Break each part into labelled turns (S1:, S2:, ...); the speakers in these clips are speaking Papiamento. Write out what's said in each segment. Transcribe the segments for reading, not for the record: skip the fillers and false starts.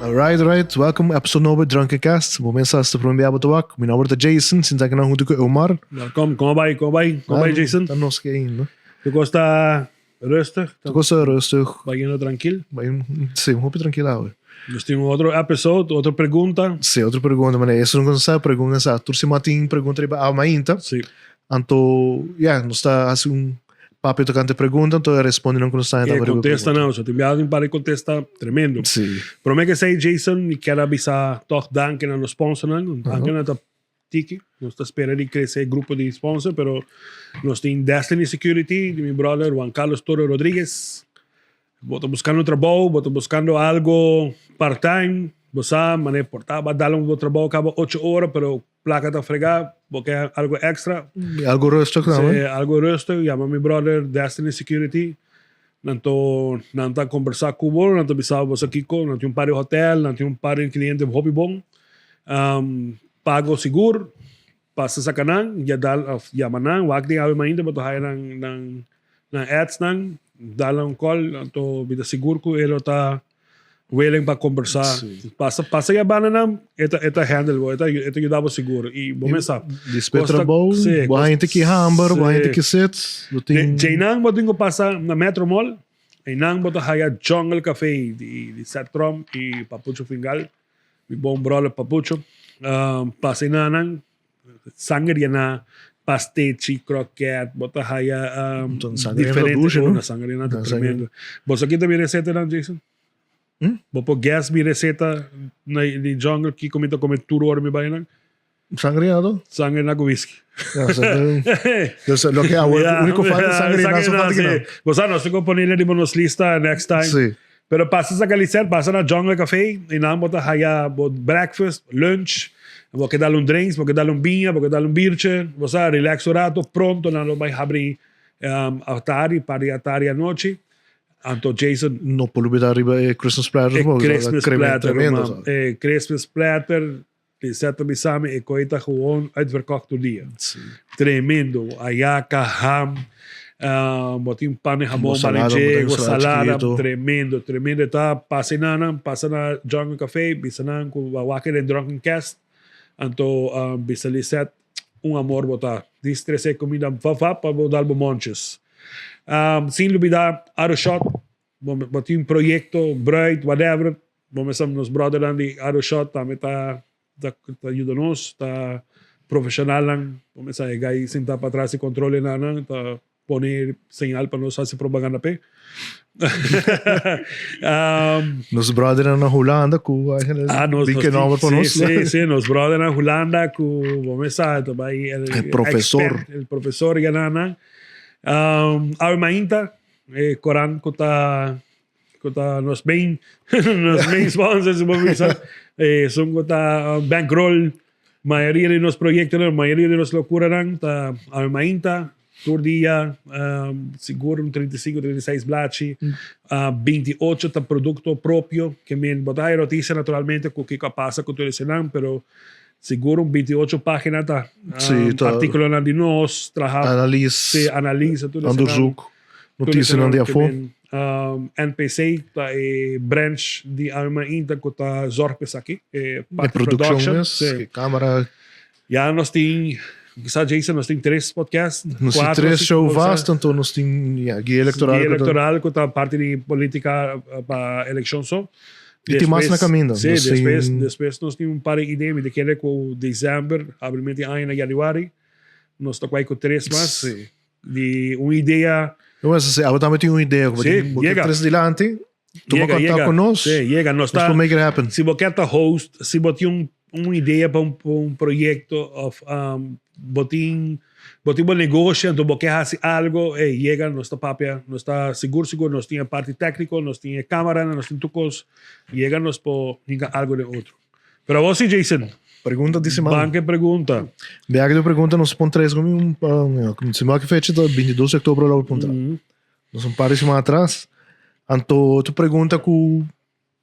S1: Alright, alright. Welkom episode nobo Drunken Cast. Bo mesa hasta prome bia bo ta wak. Mi nomber ta Jason, sinta aki nan hunto ku Omar.
S2: Welkom, kon bai, kon bai, kon bai Jason?
S1: Ta nos ke ainda.
S2: Tu kosta rustig?
S1: Tu kosta rustig.
S2: Bai yendo trankil?
S1: Bai, si, un hopi trankil awe.
S2: Nos tin un otro episode, otro pregunta.
S1: Si, otro pregunta, mane eso no sa pregunta sa. Tur siman tin pregunta riba awe mainta.
S2: Si.
S1: Anto, ya, nos ta hasi un Papia tocante pregunta, entonces responde nan cu nos ta
S2: E contesta nan, so tin biaha tin un par di contesta tremendo.
S1: Sí.
S2: Prome que esey Jason, mi kier a bisa toch danki na nos sponsornan, danki nan ta tiki, nos ta spera di crece e grupo di sponsor, pero nos tin Destiny Security di mi brother Juan Carlos Toro Rodriguez. Bo ta buscando trabou, bo ta buscando algo part time, bo sa mane por ta ba dal un bo trabou caba ocho ora, pero Placa ta frega, bo ke algo extra.
S1: Algo rustig tambe.
S2: Si, algo rustig. Yama mi brother Destiny Security. Nan to, nan ta combersa cu bo, nan ta bisa bo sa kico. Nan tin un par di hotel, nan tin un par di cliente hopi bon. Pago sigur, pasa saca nan, ya dal of yama nan, wak den awe mainta bo ta haya nan, nan, nan ads nan, dal nan un call, anto mi ta sigur cu e lo ta Willing pa kombersá. Pasa pasa ya banda nan, e ta e ta handle bo, e ta e ta yuda bo sigur. I bo mes sa.
S1: Despues trabou, bo haña ki hamber, bo haña ki set, bo tin.
S2: Djeinan bo tin ku pasa na Metro Mall, einan bo ta haya Jungle Cafe di di Seth Trump i Papucho Fingal, mi bon brother Papucho. Pasa einanan, Sanger yena pastechi, kroket, bo ta haya diferente. Oh, na sanger yena ta tremendo. Bo sa kita mi receta nan, Jason? Bo por guess mi receta na di jungle kiko mi ta come tur ora mi bai nan?
S1: Sanger yena to?
S2: Sanger yena ku whisky.
S1: Dus loke awor unico falta sanger yena so falta kinan.
S2: Bo sa nos tin ku ponele riba nos lista next time.
S1: Si.
S2: Pero pasa sa Galicia, pasa na Jungle Café y nan bo ta haya bo breakfast, lunch, bo ke dal un drinks, bo ke dal un biña, bo ke dal un biertje, bo sa relax un rato, pronto nan lo bay habri atari, par di atari anochi. Anto Jason.
S1: No por lubida riba e Christmas platter.
S2: E Christmas platter, man. E Christmas platter, Lisette ta bisa mi e koe ta gewoon uitverkocht tur dia. Tremendo. Ayaka, ham, bo tin pan di hamon, marinje, bo salada. Tremendo, tremendo. E ta pasa enanan, pasa na Jungle Cafe, bisa nan ku a wak den Drunken Cast. Anto bisa Lisette, un amor bo ta. Dis trese comida va va pa bo dal bo monches. Sin lubida Aroshot. Bo tin proyecto, bruid, whatever. Bo mester nos brothernan di Aeroshot tambe ta ta yuda nos, ta profesionalnan. Bo mester e guy sinta patras di control e nan ta pone señal pa nos haci propaganda p'e.
S1: Nos brothernan na Hulanda cu bin ke nomber pa nos.
S2: Si, si, nos brothernan na Hulanda cu bo mester ta bay
S1: el profesor.
S2: El profesor gana nan. Awe mainta e corant cu ta Ku ta nos main nos main sponsor si bo bisa. Esun ku ta bankroll mayoria di nos proyectonan, mayoria di nos locuranan ta Ave Mainta tur dia sigur un 35, 36 blachi. 28 ta producto propio ke men bo ta haya noticia naturalmente ku kiko a pasa ku tur esenan pero sigur un 28 pagina ta articulonan di nos traha
S1: Analis,
S2: analisa tur esenan.
S1: Onderzoek. Noticianan di afó.
S2: NPC ta e branch di Alma Inta ku ta zorg pa esaki.
S1: E produccion mes, e camera.
S2: Ya nos tin, sa Jason, nos tin tres podcast.
S1: Nos tin tres show vast, anto nos tin ya, guia electoral.
S2: Guia electoral ku ta parti di politica pa eleccion so.
S1: I tin mas na caminda.
S2: Si, despues, despues nos tin un par di idea, mi ta kere ku december, habrimento di aña na januari, nos ta kwai ku tres mas.
S1: Si.
S2: Di un idea.
S1: No, mas si abo tambe tin un idea ku
S2: Sí,
S1: bo ke
S2: yega.
S1: tres dilanti, tuma
S2: Yega,
S1: kontak
S2: yega.
S1: ku nos.
S2: Sí, yega. Nos
S1: Nos
S2: ta,
S1: por make it happen.
S2: si bo kier ta host, si bo tin un, un idea pa un, pa un proyecto of um, bo tin, bo tin bo negoshi anto bo ke hasi algo, ey, yega, nos ta papia, nos ta sigur sigur, nos tin e parti tecnico, nos tin e camaranan, nos tin tur cos. Yega nos por hinca algo den otro. Pero awor si Jason.
S1: Pregunta di siman.
S2: Ban ke pregunta.
S1: Bia ke pregunta nos pon tres komi un siman ke fecha ta 22 di oktober lo puntra. Nos un par di siman atras. Anto tu pregunta ku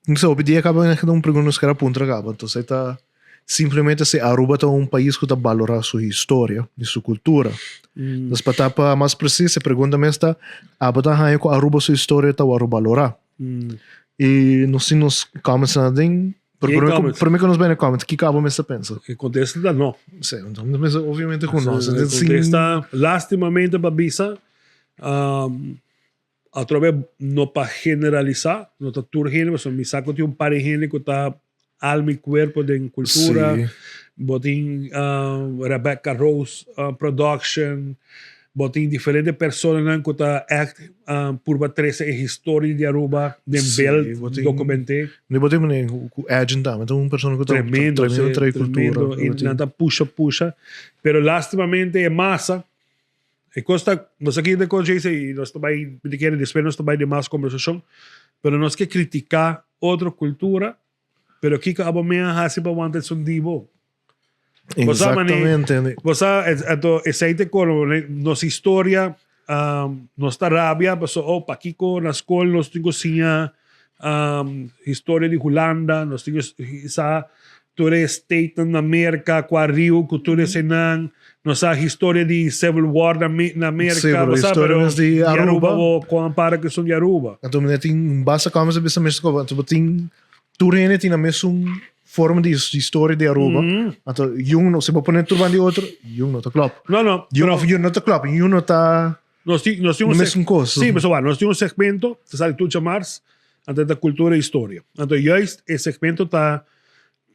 S1: no sé hopi dia kaba un pregunta nos kera puntra kaba. Entonces e ta simplemente si Aruba ta un pais ku ta balora su historia y su kultura. Entonces pa ta pa mas presis e pregunta mes ta abo ta haña ku Aruba su historia ta wòrdu balora? I nos tin nos comments nan aden. Pero
S2: Geen
S1: prome ku,
S2: comments.
S1: prome ku nos bai na comments, kiko abo mester pensa?
S2: E kontesta ta no.
S1: Sí, anto mi ta pensa obviamente ku no.
S2: E
S1: Sin
S2: kontesta lastimamente pa bisa, atrobe no pa generalisá, no ta tur hende, pasobra mi sa ku tin un par di hende ku ta alma i kuerpo den kultura.
S1: Sí.
S2: Bo tin Rebecca Rose Production, bo tin diferente personanan ku ta ègt purba trese e historia di Aruba den
S1: Sí,
S2: beld,
S1: bo tin-
S2: dokument'é.
S1: Ni bo tin manera ku Edgin tambe ta un persona ku ta
S2: Tremendo,
S1: tremendo
S2: sí,
S1: trae kultura.
S2: tremendo. I nan ta pusha, pusha. Pero lastimamente e masa, e kos ta, nos aki den kos djei i nos ta bai, mi ta kere despues nos ta bai den mas kombersashon, pero nos ke kritiká otro kultura. Pero kiko abo mi a hasi pa wanta esun di bo? Bo sa mane,
S1: Exactamente.
S2: bo sa, anto esei te kono, nos historia, nos ta rabia paso oh pakiko na skol nos tin ku siña historia di Hulanda, nos tin ku sa tur e statenan na Merka, kua riu ku tur esenan, nos sa historia di Civil War na na Merka,
S1: Sí, pero
S2: bo sa,
S1: historia
S2: pero
S1: mes di
S2: di Aruba
S1: Aruba.
S2: bo kon para ku esun di Aruba.
S1: Anto mi tin basta kòmens a bisa mes koba, anto bo tin Tur hende tin a mesun forma di historia di Aruba. Anto yun no, si bo pone tur banda di otro, yun no ta klop.
S2: No, no.
S1: Yun of yun no ta klop, yun no ta
S2: Nos tin, nos tin un
S1: mesun kos.
S2: Sí, pasobra nos tin un segmento, ta sali tur djamars, anto ta cultura y historia. Anto juist e segmento ta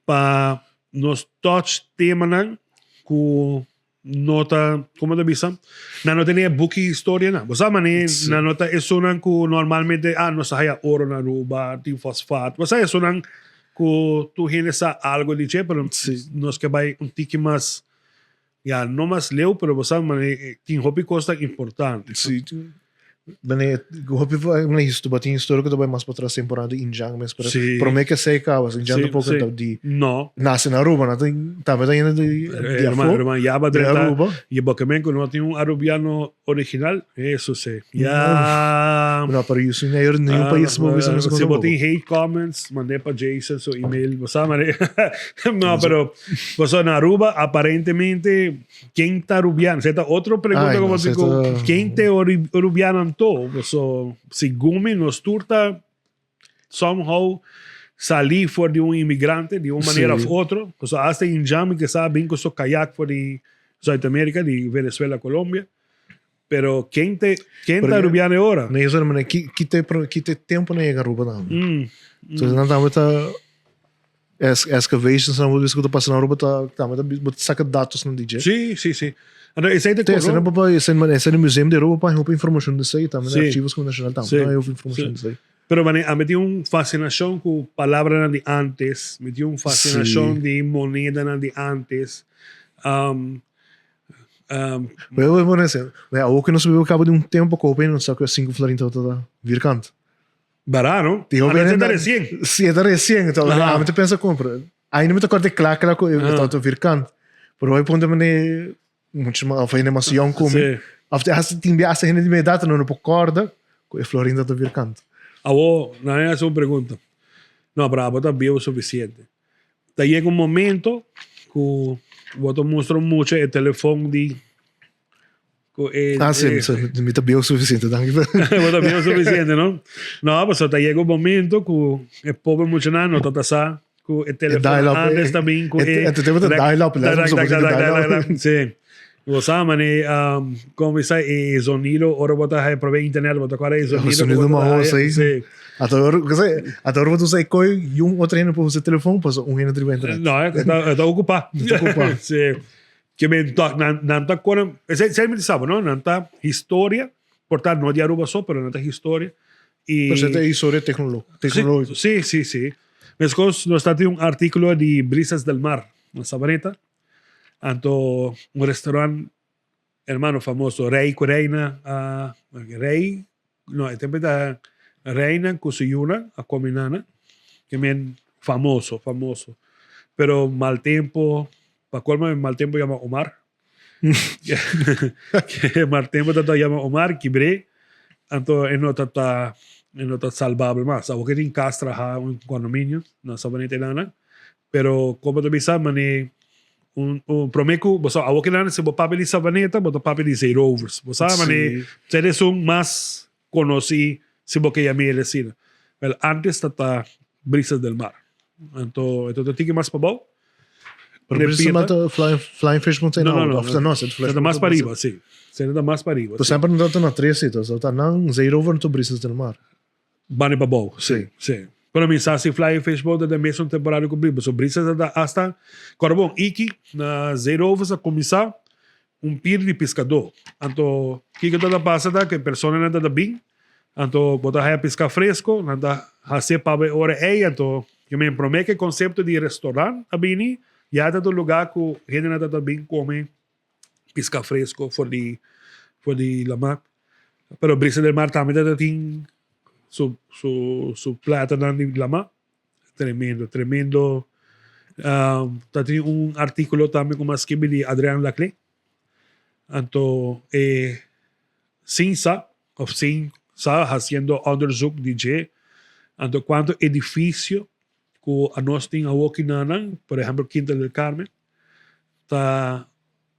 S2: pa nos touch temanan ku no ta, como ta bisa? Nan no tene e buki historianan. Bo sa mane nan no ta esunnan ku normalmente, ah, nos a haya oro na Aruba, tin fosfaat. Bo sa esunnan ku tur hende sa algo di dje, pero nos ke bai un tiki mas, ya, no mas leu, pero bo sa mane tin hopi kos tan importante.
S1: Sí. Mane, hopi mane histo, bo tin historia ku ta bai mas patras temporada di Injan mes, pero
S2: Sí.
S1: prome ke esei kaba, Injan
S2: Sí,
S1: tampoco
S2: sí.
S1: ta di
S2: No.
S1: nace na Aruba, nan tin tambe ta yendo di di
S2: Herman,
S1: afó,
S2: herman, ya ba
S1: di
S2: drenta.
S1: Aruba.
S2: Y bo ke men ku no tin un arubiano original, eso sí. Ya.
S1: No, pero yo soy negro, ni un país bo bisa mes
S2: Si bo
S1: tampoco.
S2: tin hate comments, mand'é pa Jason su email, bo sa mane. No, pero bo sa na Aruba aparentemente Ken ta Rubiano? Esa ta otro pregunta
S1: Ay,
S2: como
S1: no,
S2: digo,
S1: esa ta-
S2: ken te Rubiano anto? So, segun mi, nos tur ta somehow salí for di un inmigrante, di un manera
S1: Sí.
S2: of otro. So, hasta Injami que sa bin con su kayak for di Zuid-Amerika, di Venezuela, Colombia. Pero ken te, ken ta
S1: Porque-
S2: Rubiano ahora?
S1: Nee, sorry, maar ki, ki te, ki te tempo na yega Aruba dan. So, dan tambe ta excavations na bo ta pasa na Aruba ta tambe ta bo ta saca datos na DJ.
S2: Sí, sí, sí. Anto, esei te
S1: Te, esei
S2: corro.
S1: na papa, esei na esei na museum di Aruba pa hopi informacion di esei, tambe na
S2: Sí.
S1: archivos como nacional tambe
S2: Sí.
S1: ta hopi informacion
S2: Sí.
S1: di esei.
S2: Pero mane, a mi tin un fascinacion cu palabranan di antes, mi tin un fascinacion
S1: Sí.
S2: di monedanan di antes.
S1: Pero bo por esei, awor cu nos biba caba di un tempo cu hopi hende no sa cu e cinco florin tabata vierkant.
S2: Bará, no?
S1: Di hopi
S2: Ah,
S1: hende
S2: ta recien.
S1: Sí, ta recien. Entonces,
S2: Aha.
S1: ami ta pensa compra. Ainda mi ta corda kla kla cu e tabata vierkant. Pero hopi punto mane mucho mas, of hende mas yong cu mi.
S2: Sí.
S1: Of hasta tin bia hasta hende di mi edad no no por corda cu e florin tabata vierkant.
S2: Awor, nan a haci un pregunta. No, pero abo ta bieu suficiente. Ta yega un momento cu bo ta mustra un mucha e telefon di cu e
S1: Ah, sí, sí, mi ta bieu suficiente, danki.
S2: Bo ta bieu suficiente, no? No, pasobra ta yega un momento cu e pobre muchanan no ta sa cu e telefon antes ta bin cu e
S1: E tempo ta dial-up,
S2: e Sí. Bo sa mane, como bisa e zonido ora bo ta haya probe internet, bo ta kora e zonido.
S1: Zonido mahos ei.
S2: Sí.
S1: Ata ora, ata ora bo ta usa e koi y un otro hende por usa e telefon, paso un hende ta riba internet.
S2: No, e ta, e ta ocupa.
S1: Ta ocupa.
S2: Sí. Ke men tok, nan, nan ta kora, esei, esei mi ta sabo, no? Nan ta historia, por ta no di Aruba so, pero nan ta historia. Y
S1: Pero esei ta historia tecnologico.
S2: Sí, sí, sí. Meskos nos ta tin un artículo di Brisas del Mar na Sabaneta. Anto un restaurant hermano famoso rey cu reina a rey no e tempo ta reina cu su yuna a come nana ke men famoso famoso pero mal tempo pa colmo e mal tempo yama Omar ke mal tempo ta yama Omar kibre anto e no ta ta e no ta salvabel mas awor ke tin cas traha un condominio na Sabaneta e nana Pero como ta bisa mane un un prome cu bo sa awo kinan si bo papia di Savaneta bo ta papia di Zeerovers. Bo sa mane
S1: Sí.
S2: sede esun mas conoci si bo ke yam'e asina. Wel, antes ta Brisas del Mar. Anto, e ta tiki mas pabou.
S1: Pero Brisas del Mar ta Flying Fish Mountain?
S2: No, no, no.
S1: Of ta no,
S2: Ta mas pariba, si. Ta mas pariba.
S1: Pero semper nan ta na tres sitio. So ta nan Zeerover anto Brisas del Mar.
S2: Bani pabou, si. Si. Pero mi sa si Flying Fish Boat ta den mesun temporada ku Brisas. So Brisas ta hasta, kòrda bon, Iki na Zeerovers a kuminsá un pir di piskadó. Anto kiko ta ta pasa ta ku e personanan ta ta bin, anto bo ta haya piská fresko, nan ta hasié pa bo e ora ei, anto ke men promé ku e konsepto di restorant a bini, ya ta ta un lugá ku hendenan ta ta bin kome piská fresko for di for di laman. Pero Brisa del Mar tambe ta ta tin su su su platanan di laman. Tremendo, tremendo. Ta tin un artículo tambe ku m'a skibi di Adriaan Laclé. Anto e sin sa of sin sa haciendo onderzoek di dje anto cuanto edificio ku anos tin awoki nanan, por ehempel Quinta del Carmen, ta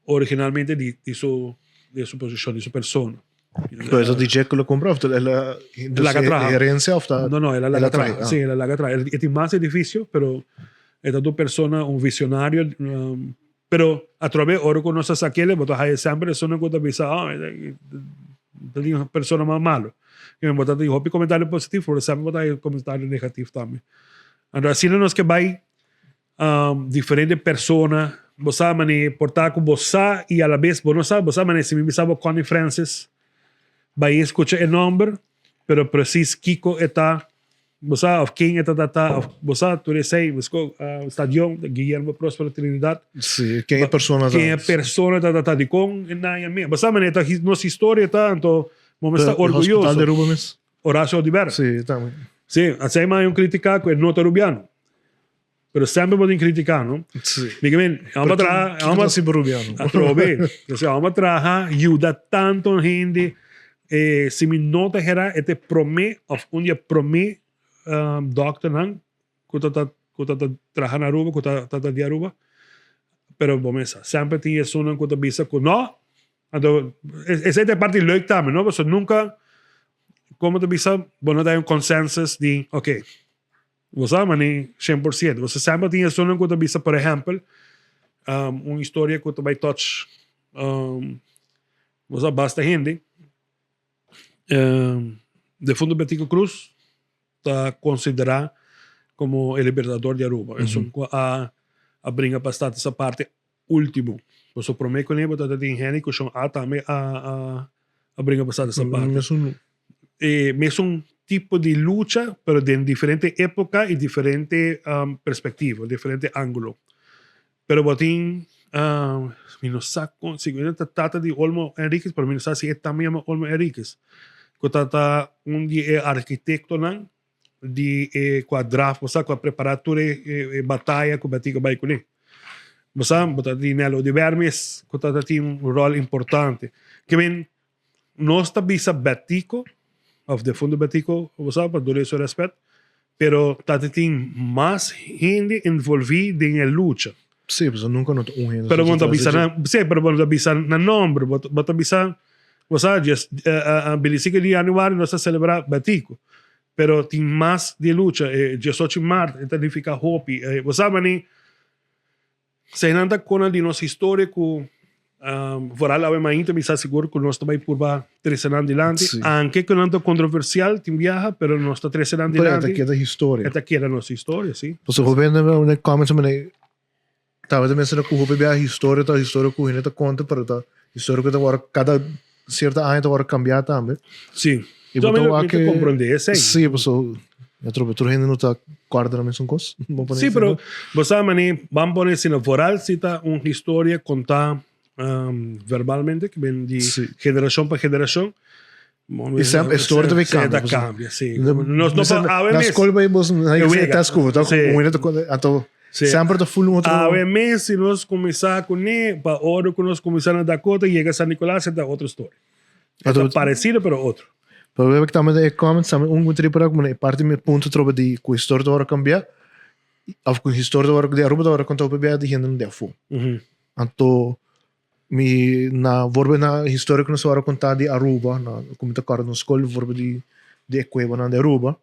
S2: originalmente di di su di su posicion, di su persona.
S1: Pero eso di dje cu lo compra of el a
S2: laga traha?
S1: Herencia of ta?
S2: No, no, el a laga traha. Si, el a laga traha. E tin mas edificio, pero e ta un persona, un visionario, pero atrobe ora cu nos a sakele, bo ta haya semper esunnan cu ta bisa, oh, ta tin un persona mas malo. Bo ta tin hopi comentario positivo, pero semper bo ta haya comentario negativo tambe. Anto asina nos ke bay Diferente persona, bo sa mane por ta ku bo sa i alabes bo no sa, bo sa mane si mi bisa bo Connie Francis bai skucha e nomber pero precies kiko e ta bo sa of ken e ta ta of bo sa tur esei mesko stadion Guillermo Prospero Trinidad
S1: Si, ken e persona
S2: ta. Ken e persona ta ta dikon e nan e mes bo sa mane ta nos historia ta anto bo mester ta orguyoso.
S1: Hospital de Aruba mes.
S2: Horacio Oduber.
S1: Si, tambe.
S2: Si, asei mas un critica cu e no ta Rubiano. Pero semper bo tin critica, no?
S1: Si.
S2: Mi ke men, amo
S1: Pero
S2: traha,
S1: kiko
S2: amo
S1: ta hasi pa Rubiano?
S2: Atrobe. Entonces, amo traha, yuda tanto hende. Eh, si mi no ta hera, e ta e prome of un di e prome dokternan cu ta ta cu ta ta traha na Aruba, cu ta ta di Aruba. Pero bo mesa, semper tin esunnan cu ta bisa cu no. Anto, esei ta e parti leuk tambe, no? Pasobra nunca, como ta bisa, bo no ta hay un consensus di, ok, bo sa mane 100%. Bo semper tin esunnan cu ta bisa, por ehempel, un historia cu ta bay touch, bo sa basta hende, Defunto Betico Croes ta considera como e libertador di Aruba. Esun cu a bringa pa status aparte ultimo. Pasobra prome cu ne bo ta tin hende cu shon A tambe a a bringa pa status aparte.
S1: Mesun
S2: E mesun tipo di lucha pero den diferente epoca y diferente perspectiva, diferente angulo. Pero bo tin mi no sa con si ta tata di Olmo Enriquez pero mi no sa si e tambe yama Olmo Enriquez cu ta ta un di e arkitectonan di e cu a draft, bo sa cu a prepara tur e bataya cu Betico bay cune. Bo sa, bo ta di Nelo de Bermes cu ta tin un rol importante. Ke men, nos ta bisa Betico, of defunto Betico, bo sa, pa duna su respet, pero ta tin mas hende envolvi den e lucha.
S1: Sí, pasobra nunca no ta un hende.
S2: Pero bo no ta bisa nan, sí, pero bo no ta bisa nan nomber, bo ta bisa, bo sa, djes, 25 di januari nos ta celebra Betico, pero tin mas di e lucha, e 18 maart e ta nifica hopi, bo sa mani, si nan ta kona di nos historia cu vooral awe mainta mi sa sigur cu nos ta bay purba trece nan dilanti, anke cu nan ta controversial tin biaha, pero nos ta trece nan dilanti.
S1: Pero e ta keda historia.
S2: E ta keda nos historia, si.
S1: Pasobra hopi hende na comments mane Tabata mester ku hopi bia historia ta historia ku hende ta konta pero ta historia ku ta wòrdu kada sierto aña ta wòrdu kambiá tambe.
S2: Sí.
S1: I bo ta wak
S2: ke komprondé esei.
S1: Sí, paso ya trope tur hende no ta kòrda na mesun kos.
S2: Sí, pero bo sa mane ban pone asina vooral si ta un historia kontá verbalmente ke ben di generashon pa generashon.
S1: I semper e storia ta bay kambia.
S2: Ta kambia, si. Nos no por awe
S1: mes.
S2: Na
S1: skol bay bos na e test ku bo ta un hende ta konta anto semper ta ful un otro.
S2: Awe mes si nos kuminsá kuné pa ora ku nos kuminsá na Dakota yega San Nicolas e ta otro storia. E ta paresido pero otro.
S1: Pero web tambe den e comments tambe un ku tripura ku e parti mi punto trobe di ku e storia ta wòrdu kambia òf ku e historia ta wòrdu di Aruba ta wòrdu kontá hopi bia di hende di afó. Anto Mi na vorbe na historia ku nos a wòrdu kontá di Aruba, na ku mi ta kòrda na skol, vorbe di di e kuebanan di Aruba.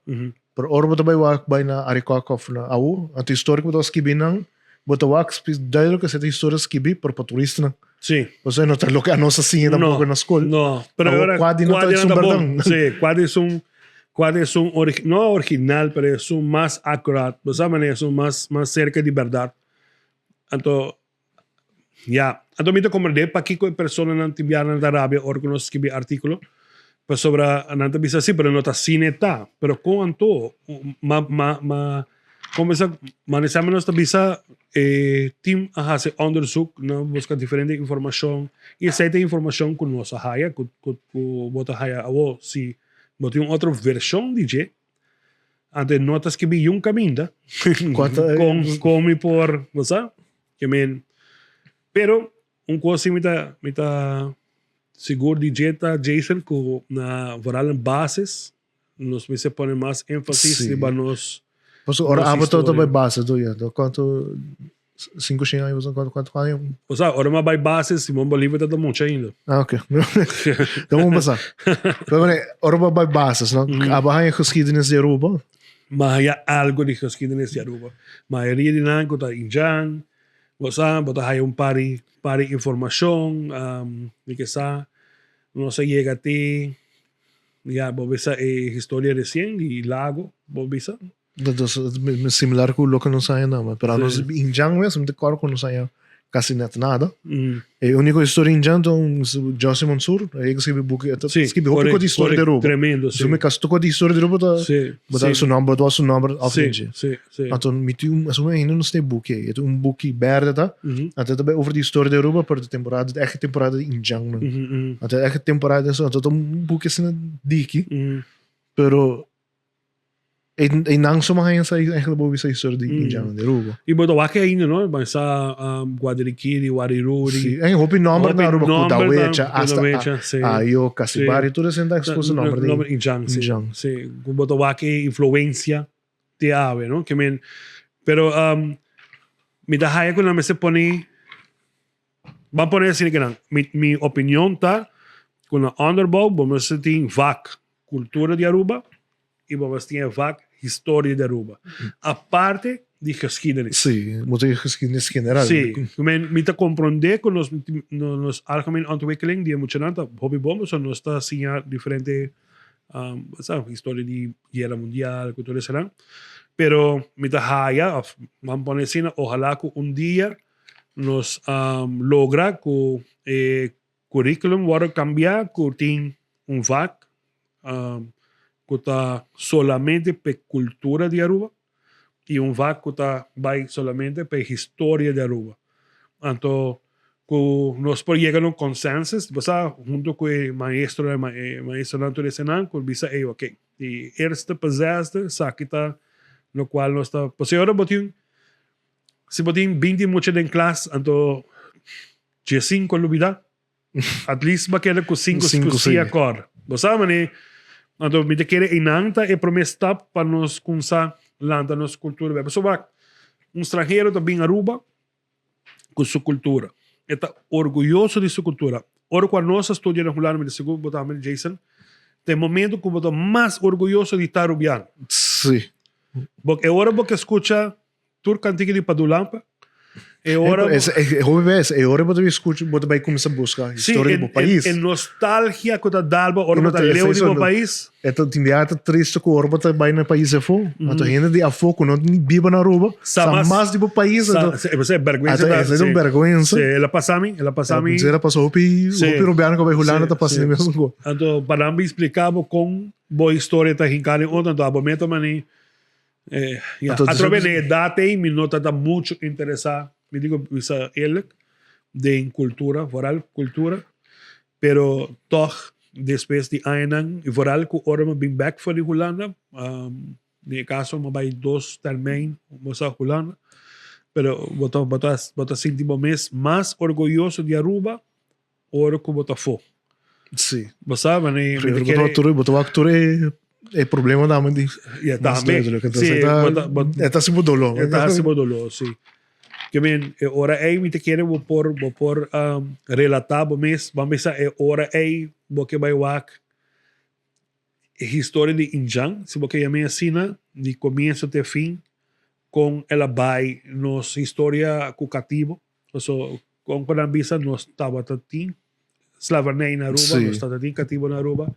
S1: Pero ora bo ta bai wak bai na Arikok of na Awo, anto historia ku bo ta skibi nan, bo ta wak duidelijk ku esei ta historia skibí pero pa turistanan.
S2: Sí.
S1: Pasobra no ta loke anos a siña tampoco na skol.
S2: No, pero
S1: Awo
S2: ora
S1: kua di no ta
S2: kua di
S1: esun
S2: no ta bon.
S1: berdan.
S2: Sí, kua di esun kua di esun ori no original pero esun mas akurat. Bo sa manera esun mas mas serka di bèrdat. Anto Ya, anto mi ta comprende pakico e personanan tin bia nan ta rabia ora cu nos scribi articulo, pasobra nan ta bisa si, pero no ta asina e ta. Pero con anto? Ma, ma, ma, con bisa, ma nos ta bisa e team a haci onderzoek, nan a busca diferente informacion, y esey ta informacion cu nos a haya, cu, cu, cu bo ta haya awo. Si bo tin un otro version di dje, Anto e no ta skibi yun kaminda. Kon kon mi por, bo sa? Ke men, pero un kos si mi ta mi ta sigur di dje ta Jason ku na vooral in basis nos mester pone mas énfasis riba nos
S1: Pasobra ora abo ta bai base tur ya, kuantu Sinku shen aña pasobra kuantu kuantu aña?
S2: Osea, ora mi a bai base, Simon Bolivar tabata mucha ainda.
S1: Ah, ok. Dan bon pasá. Pero mane, ora bo a bai bases, no? Abo a haña geschiedenis di Aruba?
S2: Mi a haña algo di geschiedenis di Aruba. Mayoria di nan ku ta indjan, bo sa, bo ta haña un par di par di informashon, mi ke sa, nos a yega te, ya, bo bisa e historia resien di Lago, bo bisa.
S1: Dus similar ku loke nos haña nan, pero anos indjan mes mi ta kòrda ku nos haña kasi net nada. E úniko historia indjan ta un Jossy Mansur, e skibi buki, e ta skibi hopi kos di historia di Aruba.
S2: Tremendo, si.
S1: Mi kasi tur kos di historia di Aruba ta bo ta su nòmber, bo ta su nòmber òf den dje. Anto mi tin un, esun ainda no sta e buki ei, e ta un buki bèrdè ta, anto e ta bai over di historia di Aruba pero di temporada, di ègt temporada di indjannan. Anto e ègt temporada, anto ta un buki asina diki, pero E nan suma haña sa eigenlijk bo bisa historia di Indianan di Aruba.
S2: Y bo ta wak ainda no, bo sa Guadirikiri, Wariruri.
S1: Si, en hopi nomber na Aruba, Kudawecha, hasta Ayo, Casibari, tur esei ta expuesto nomber di
S2: Nomber Indian, si. Si, bo ta wak e influencia te awe no, ke men, pero mi ta haya ku nan mester pone, ban pone asina kinan, mi opinion ta ku na onderbouw bo mester tin vak Cultura di Aruba y bo mester tin e vak Historia di Aruba. Aparte di geschiedenis.
S1: Sí, bo tin geschiedenis general.
S2: Sí, mi ta comprende cu nos nos algemeen ontwikkeling di e muchanan ta hopi bon pasobra nos ta siña diferente historia di guera mundial cu tur esanan. Pero mi ta haya of ban pone asina ohala cu un dia nos logra cu e Curriculum wòrdu kambiá ku tin un vak ku ta solamente p'e kultura di Aruba i un vak ku ta bai solamente p'e historia di Aruba. Anto ku nos por yega na un consensus, bo sa, hunto ku e maestronan e maestronan tur esenan ku bisa ey oke di eerste pa zesde esaki ta lokual nos ta pasobra ora bo tin si bo tin binti mucha den klas anto Dje cinco a lubida. At least bo a keda ku cinco ku si a kòrda. Bo sa manera anto mi ta kere einan ta e promé stap pa nos kumsa lanta nos kultura bèk. Pasobra wak, un stranhero ta bin Aruba ku su kultura. E ta orguyoso di su kultura. Ora ku anos a studia na Hulanda, mi ta sigur bo tambe Jason, ta e momento ku bo ta mas orguyoso di ta Arubiano.
S1: Sí.
S2: Bo e ora bo ke skucha Tur kantika di Padu Lampe. E ora
S1: E, e, hopi bes, e ora bo ta skucha, bo ta bai kuminsá buska historia di bo pais.
S2: E nostalgia ku ta dal bo ora bo ta leu di bo pais.
S1: E ta tin bia ta triste ku ora bo ta bai na pais afó, anto hende di afó ku no biba na Aruba sa mas di bo pais.
S2: Sa, e bergwensa
S1: ta. Esei ta un bergwensa.
S2: Si, el a pasa mi, el a pasa mi.
S1: El a pasa hopi, hopi Arubiano ku a bai Hulanda ta pasa e mesun kos.
S2: Anto pa nan bin splika bo kon bo historia ta hinká den otro, anto abo meta mani Ja, atrobe na edad ei mi no tata mucho interesa, mi digo bisa eerlijk, den cultura, vooral cultura, pero toch despues di añanan, y vooral cu ora mi bin bek for di Hulanda, den e caso mi a bay dos termijn bosa Hulanda, pero bo ta bo ta bo ta sinti bo mes mas orguyoso di Aruba ora ku bo ta fo.
S1: Sí.
S2: Bo sa, wanneer
S1: mi ta kere... Bo ta wak tur e, e problema namen di...
S2: Ja, tambe.
S1: Sí, e ta hasi bo doló.
S2: E ta hasi bo doló, sí. Ke men, e ora ei mi ta kere bo por, bo por um, relatá bo mes. Ban bisa e ora ei bo ke bai wak. E historia di Indjan, si bo ke yam'é asina, di komienso te fin, kon el a bai nos historia ku katibo. Paso kon ku nan bisa nos tabata tin slavernij na Aruba, nos tabata tin katibo na Aruba.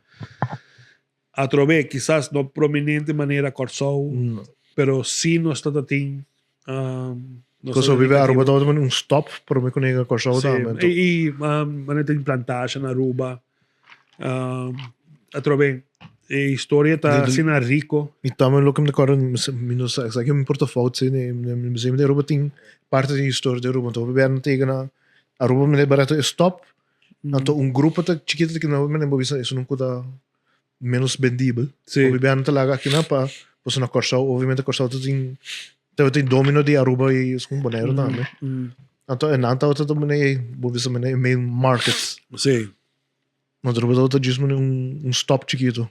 S2: Atrobe kisas no prominente manera Kòrsou, pero si nos tabata tin.
S1: Kòrsou biba Aruba tabata un stop prome ku nega Kòrsou tambe.
S2: I manera tin plantasha na Aruba. Atrobe e historia ta asina rico.
S1: Mi tambe loke mi ta corda, mi no sa esaki mi por ta fout si, ne museum di Aruba tin parti di historia di Aruba, anto hopi bia nan ta yega na Aruba mester barato e stop, anto un grupo ta chikito ta keda nan bo bisa esun ku ta menos bendibel, hopi bia nan ta laga akinan pa pasobra na Kòrsou obviamente Kòrsou ta tin tabatin domino di Aruba i esun Boneiru tambe, anto e nan tabata ta bo bisa mene e main market. Nos Aruba tabata djis mane un un stop chikito.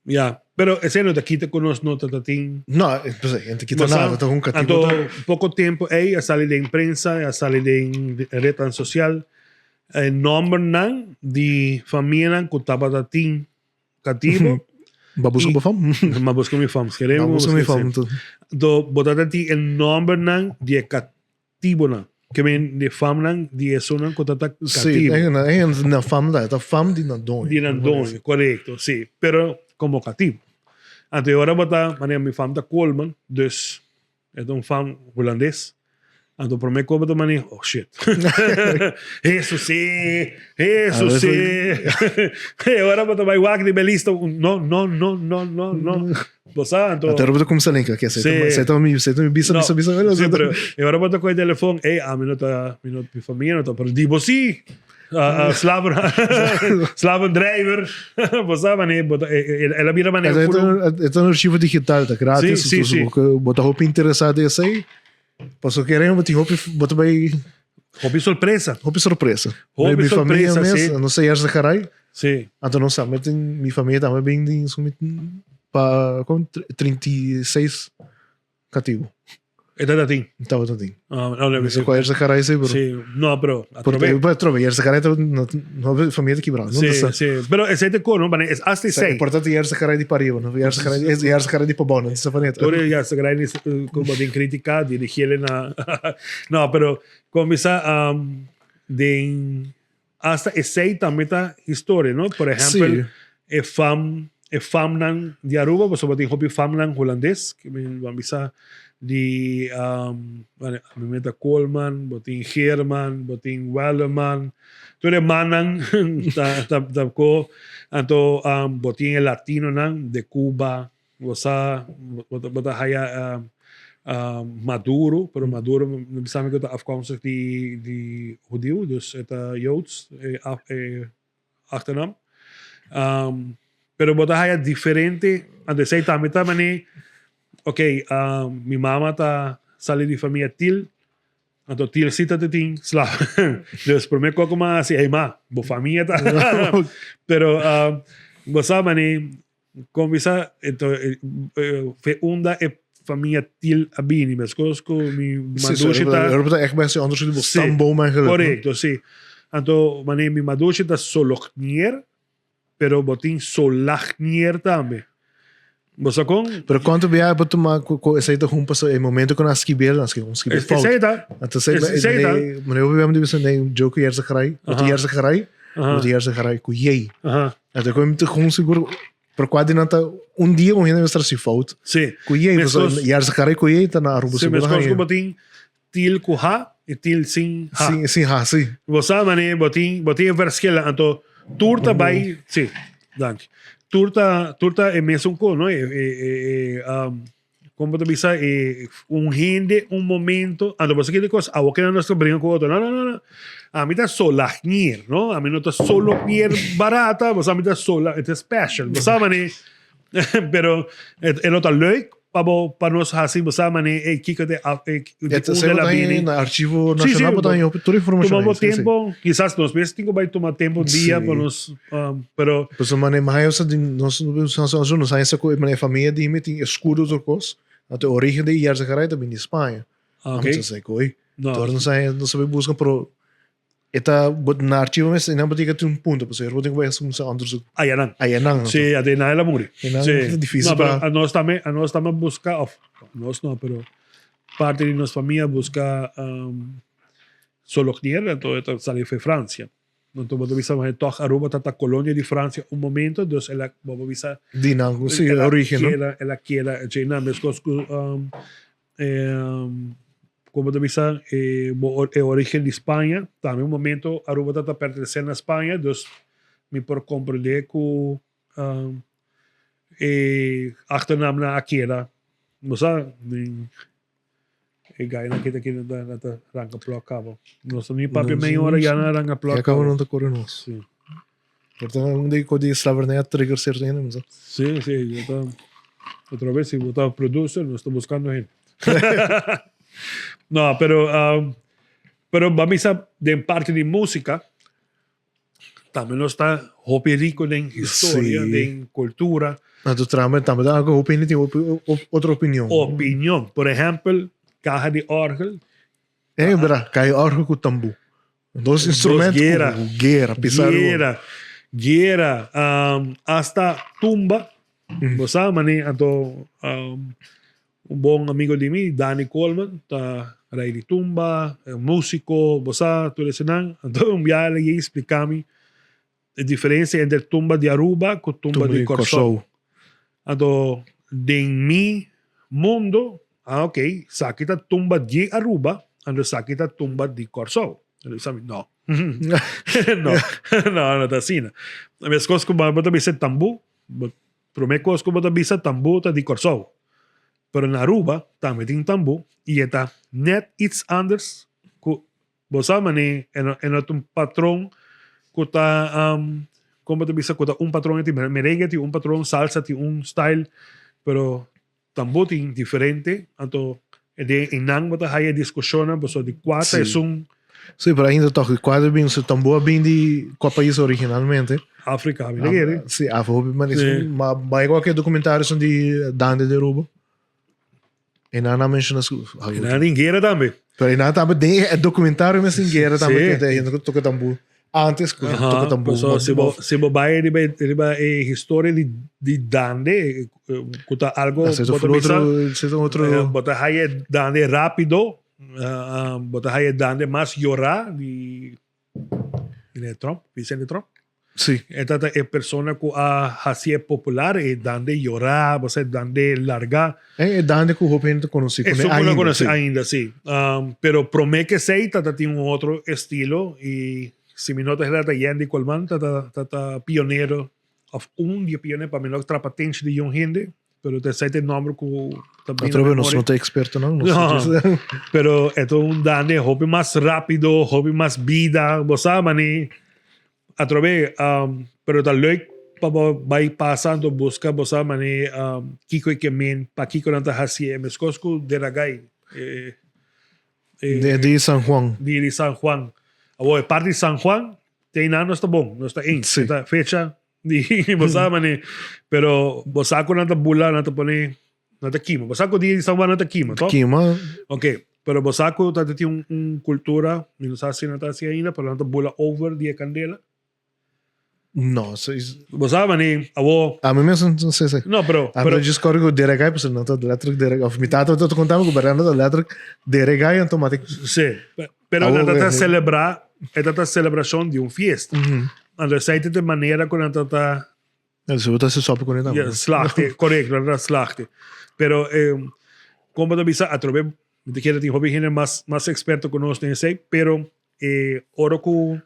S2: Ya, pero esei no ta kita ku nos no ta tin.
S1: No, pues ei no ta kita nada, ta un katibu
S2: ta. Anto poko tempu ei a sali den prensa, a sali den retnan sosial e nombernan di famianan ku tabata tin katibu.
S1: Bo a buska bo fam?
S2: Mi a buska mi fam,
S1: Mi a buska mi fam.
S2: Anto bo tabata tin e nombernan di e Katibonan. Ke men di famnan di esunnan ku ta ta
S1: katibo. Sí, e na fam ta, e ta fam di nan doño.
S2: Di nan doño, korekto, sí. Pero komo katibo. Anto e ora bo ta, manera mi fam ta Koolman, dus e ta un fam hulandes. Anto prome ku bo ta mane, oh shit. Hesus sí, Hesus sí. E ora bo ta bai wak riba e lista, no, no, no, no, no, no. Bo sa, anto...
S1: Anto bo ta kumsa lenka, ke
S2: Sí.
S1: se ta mi, se ta mi bisa,
S2: No.
S1: bisa, bisa,
S2: Sí, pero e ora bo ta kohe telefon, ey, ami no ta, mi no, mi famia no ta, pero di bo sí. Ah, ah, slaven, slavendrijver. Bo sa mane, bo ta, e, e, el a bira mane
S1: E
S2: full.
S1: ta un archivo digital, ta gratis.
S2: Sí, sí, sí.
S1: Bo ta hopi interesa den esei. Paso kere bo tin hopi, bo ta bai
S2: Hopi sorpresa.
S1: hopi sorpresa.
S2: Hopi
S1: Mi famia
S2: sorpresa,
S1: mes,
S2: sí.
S1: no sa Yersa Garay.
S2: Sí.
S1: Anto no sa, mi tin mi famia tambe bin di su pa kon 36 katibu.
S2: E tata tin.
S1: Tabata tin.
S2: Ah, no, no,
S1: Mi sa kwa Yersa Garay sí, pero.
S2: Sí, no, pero
S1: Porque
S2: atrobe.
S1: atrobe Yersa Garay ta no no familia ta kibrá. No
S2: Sí,
S1: sa.
S2: sí. Pero esei te ko, no? Bane, es hasta
S1: Sa,
S2: esei.
S1: importante Yersa Garay di pariba, no? Yersa Garay, Yersa Garay di pabou, no? Sa paneta.
S2: Tur e Yersa Garay ni como den critica, dirigele na No, pero cuminsa um, den hasta esei tambe ta historia, no? Por ehempel,
S1: Sí.
S2: e fam e famnan di Aruba, pasobra tin hopi famnan hulandes, ke mi ban bisa di um, bueno, a mi me ta Koolman, bo tin Geerman, bo tin Welleman, tur e mannan ta, ta, ta ko, anto um, bo tin e latinonan de Cuba, bo sa, bo ta, bo ta haya um, um, Maduro, pero Maduro mi bisa mi ku ta afkomstig di, di hudiu, dus e ta Joods, e, af, e achternaam. Um, pero bo ta haya diferente, anto esei tambe ta mane, ok, um, mi mama ta sali di familia Til, anto Til si ta te tin sla. Dus prome koko ma hasi, hey ma, bo familia ta. Pero um, bo sa mane, kon bisa, ento, eh, eh, fe unda e familia Til a bini, meskos ku mi madushi ta.
S1: Europa ta echt best onderzoek die
S2: Sí,
S1: stamboom eigenlijk.
S2: Correcto, sí. Anto, wanneer mi madushi ta solognier, pero bo tin solagnier tambe. Bo sa kon?
S1: Pero cuanto biaha bo tuma cu cu esey ta hun paso e momento cu nan skibi el, nan skibi un skibi fout.
S2: Esey ta.
S1: Anto esey
S2: Esey ta.
S1: Meneer hopi biaha mi bisa nee joke yerse garay, bo ta yerse garay, bo ta yerse garay cu yey. Anto cu mi ta hun sigur Pero kua di nan ta un dia un hende mester hasi fout.
S2: Sí.
S1: Ku yei,
S2: Meskos-
S1: pasobra yar sakaré ku yei ta na Aruba
S2: Sí,
S1: seguro
S2: meskos
S1: haña.
S2: ku bo tin til ku ha i til sin ha.
S1: Sin, sin ha, sí.
S2: Bo sa mane bo tin bo tin e verschillen anto tur ta bai sí, danki. Tur ta tur ta e mesun ko no e e e e um, Kon bo ta bisa e un hende un momento, anto bo sa kende kos, awo kende nos ta bringa ku otro, no no no no, ami ta solagnier, no, ami no ta solognier barata, bo sa ami ta sola, e ta special, bo sa mane, pero e lo ta leuk pa bo, pa nos hasi, bo sa mane, ey kiko te af, e
S1: E ta
S2: unda
S1: sey
S2: la
S1: bo ta
S2: bini.
S1: na archivo
S2: Sí, sí,
S1: nacional bo ta
S2: bo
S1: haña hopi tur informacion
S2: tuma bo
S1: ahí, sí, sí.
S2: tempo, kisas nos mes tin ku bai tuma tempo un dia pa nos, pero.
S1: Pasobra mane mayo sa di nos nos nos nos haña sa ku e famia di mi tin escudo tur kos, anto e origen di Yersegaray ta bini di Spaña.
S2: Ah, okay.
S1: Ami ta sa ku ey.
S2: No.
S1: Tur nos haña nos a bai buska pero. E ta bo na archivo mes einan bo tin ke tin un punto pasobra bo tin ku bai hasi un onderzoek.
S2: Ayanan.
S1: Ayanan.
S2: Sí, ate einan el a muri.
S1: Einan
S2: Sí.
S1: ta difícil
S2: No, pero
S1: pa.
S2: anos tambe, anos tambe buska of nos no, pero parti di nos famia buska um, Solognier, anto e ta sali for Francia. Anto bo ta bisa ma toch Aruba ta ta colonia di Francia un momento, dus el a bo por bisa
S1: Di nan, sí,
S2: el a
S1: origen, no?
S2: keda, el a keda, dje nan meskos ku um, eh, como ta bisa, eh, bo, e origen di Spaña, tambe un momento Aruba ta ta pertenece na Spaña, dus mi por comprende ku um, e achternaamnan a keda, bo sa, den e gainan aki ta keda na na ta ranka plok kaba. Nos ta ni papia meia ora ya nan a ranka plok
S1: Ya kaba
S2: kaba.
S1: nan ta kore nos.
S2: Sí.
S1: Por ta un di ko di slavernij a trigger cierto hende, mi sa.
S2: Sí, sí, yo ta otra vez si bo ta producer nos ta buscando hende. No, pero um, pero ba misa den parte di música tambe nos ta hopi rico den historia,
S1: Sí.
S2: den cultura.
S1: Na tu trama tambe ta algo hopi hende tin hopi otro opinion.
S2: Opinion. Por ehempel, caja di orgel.
S1: Eh, bra, caja di orgel cu tambú. Dos instrumento
S2: Dos guera.
S1: cu guera, pisa
S2: Guera, guera, um, hasta tumba. Mm. Bo sa, mani, anto um, un bon amigo di mi, Danny Coleman, ta rey di tumba, eh, músico, bo sa, tur esenan. Anto un biaha el a yega explica mi e diferencia entre tumba di Aruba cu tumba, tumba di Kòrsou. Anto den mi mundo, ah ok, saki ta tumba di Aruba, anto saki ta tumba di Kòrsou. Anto sabi, no. no, no, no ta asina. Meskos ku bo ta bisa tambú, promé kos ku bo ta bisa tambú ta di Kòrsou. Pero na Aruba tambe tin tambú i e ta net iets anders ku Bo sa mane e no e no ta un patron ku ta kon bo ta bisa ku ta un patron e tin merengue tin un patron salsa tin un style pero tambo tin diferente anto e den einan bo ta haya diskushonnan pasobra di kua ta esun.
S1: Sí, pero ainda tòg di kua ta bin su tambor a bin di kua pais originalmente.
S2: Afrika mi ta kere.
S1: Sí, Afrika hopi mane ma bai kualke dokumentario esun di Dande de Aruba. E nan a menciona su.
S2: E nan tin guera tambe.
S1: Pero e nan tambe den e documentario mes tin guera tambe sí. Te hende toca tambú. Antes ku uh toca tambú.
S2: So, si bo si bo bai riba riba e historia di di Dande ku ta algo
S1: ah, bo ta bisa, otro, otro
S2: eh, bo ta haya Dande rápido, uh, bo ta haya Dande mas llorá di Meneer Trump, Vicente Trump.
S1: Sí.
S2: E tata e persona ku a hasi e popular, e dande yorá, bo sa e dande largá.
S1: E dande ku hopi hende ta konosí kuné
S2: ainda.
S1: Esun ku
S2: konosí ainda, sí. Pero promé ke esei tata tin un otro estilo i si mi no ta erra ta Yandy Colman tata tata pionero òf un di e pionero pa mi no trapa atenshi di yon hende. Pero ta esei ta e nomber ku
S1: ta bini na
S2: memoria.
S1: Nos no ta expertonan.
S2: No, pero e ta un dande hopi mas rapido, hopi mas bida, bo sa mani atrobe, um, pero ta leuk pa bo bai pasa anto buska bo sa mani um, kiko e ke men, pakiko nan ta hasié, meskos ku Deragai. E,
S1: e, de, di San Juan.
S2: Di, di San Juan. Awor, e parti di San Juan, te einan nos ta bon, nos ta eens.
S1: Sí.
S2: Ta fecha Di bo sa mane, pero bo sa ku nan ta bula, nan ta pone, nan ta kima. Bo sa ku dia di San Juan nan ta kima, to?
S1: Kima.
S2: Ok, pero bo sa ku ta tin un, un kultura, mi no sa si nan ta hasi ainda, pero nan ta bula over di e kandela.
S1: No, so is...
S2: Bo sa mane, awo...
S1: A mi mes no sé si.
S2: No, pero...
S1: A mi just kòrda ku deregai, pasobra nan ta letterlijk deregai. Of mi tata ta konta mi ku nan ta letterlijk deregai en tomatik.
S2: Sí, pero nan ta ta celebra, e ta ta celebracion di un fiesta. Anto esei ta e manera ku nan ta ta.
S1: Eso bo ta hasi sopi kuné tambe.
S2: Ja, slagte, korekto, nan ta slagte. Pero kon bo ta bisa atrobe mi ta kere tin hopi hende mas mas eksperto ku nos den esei, pero e ora ku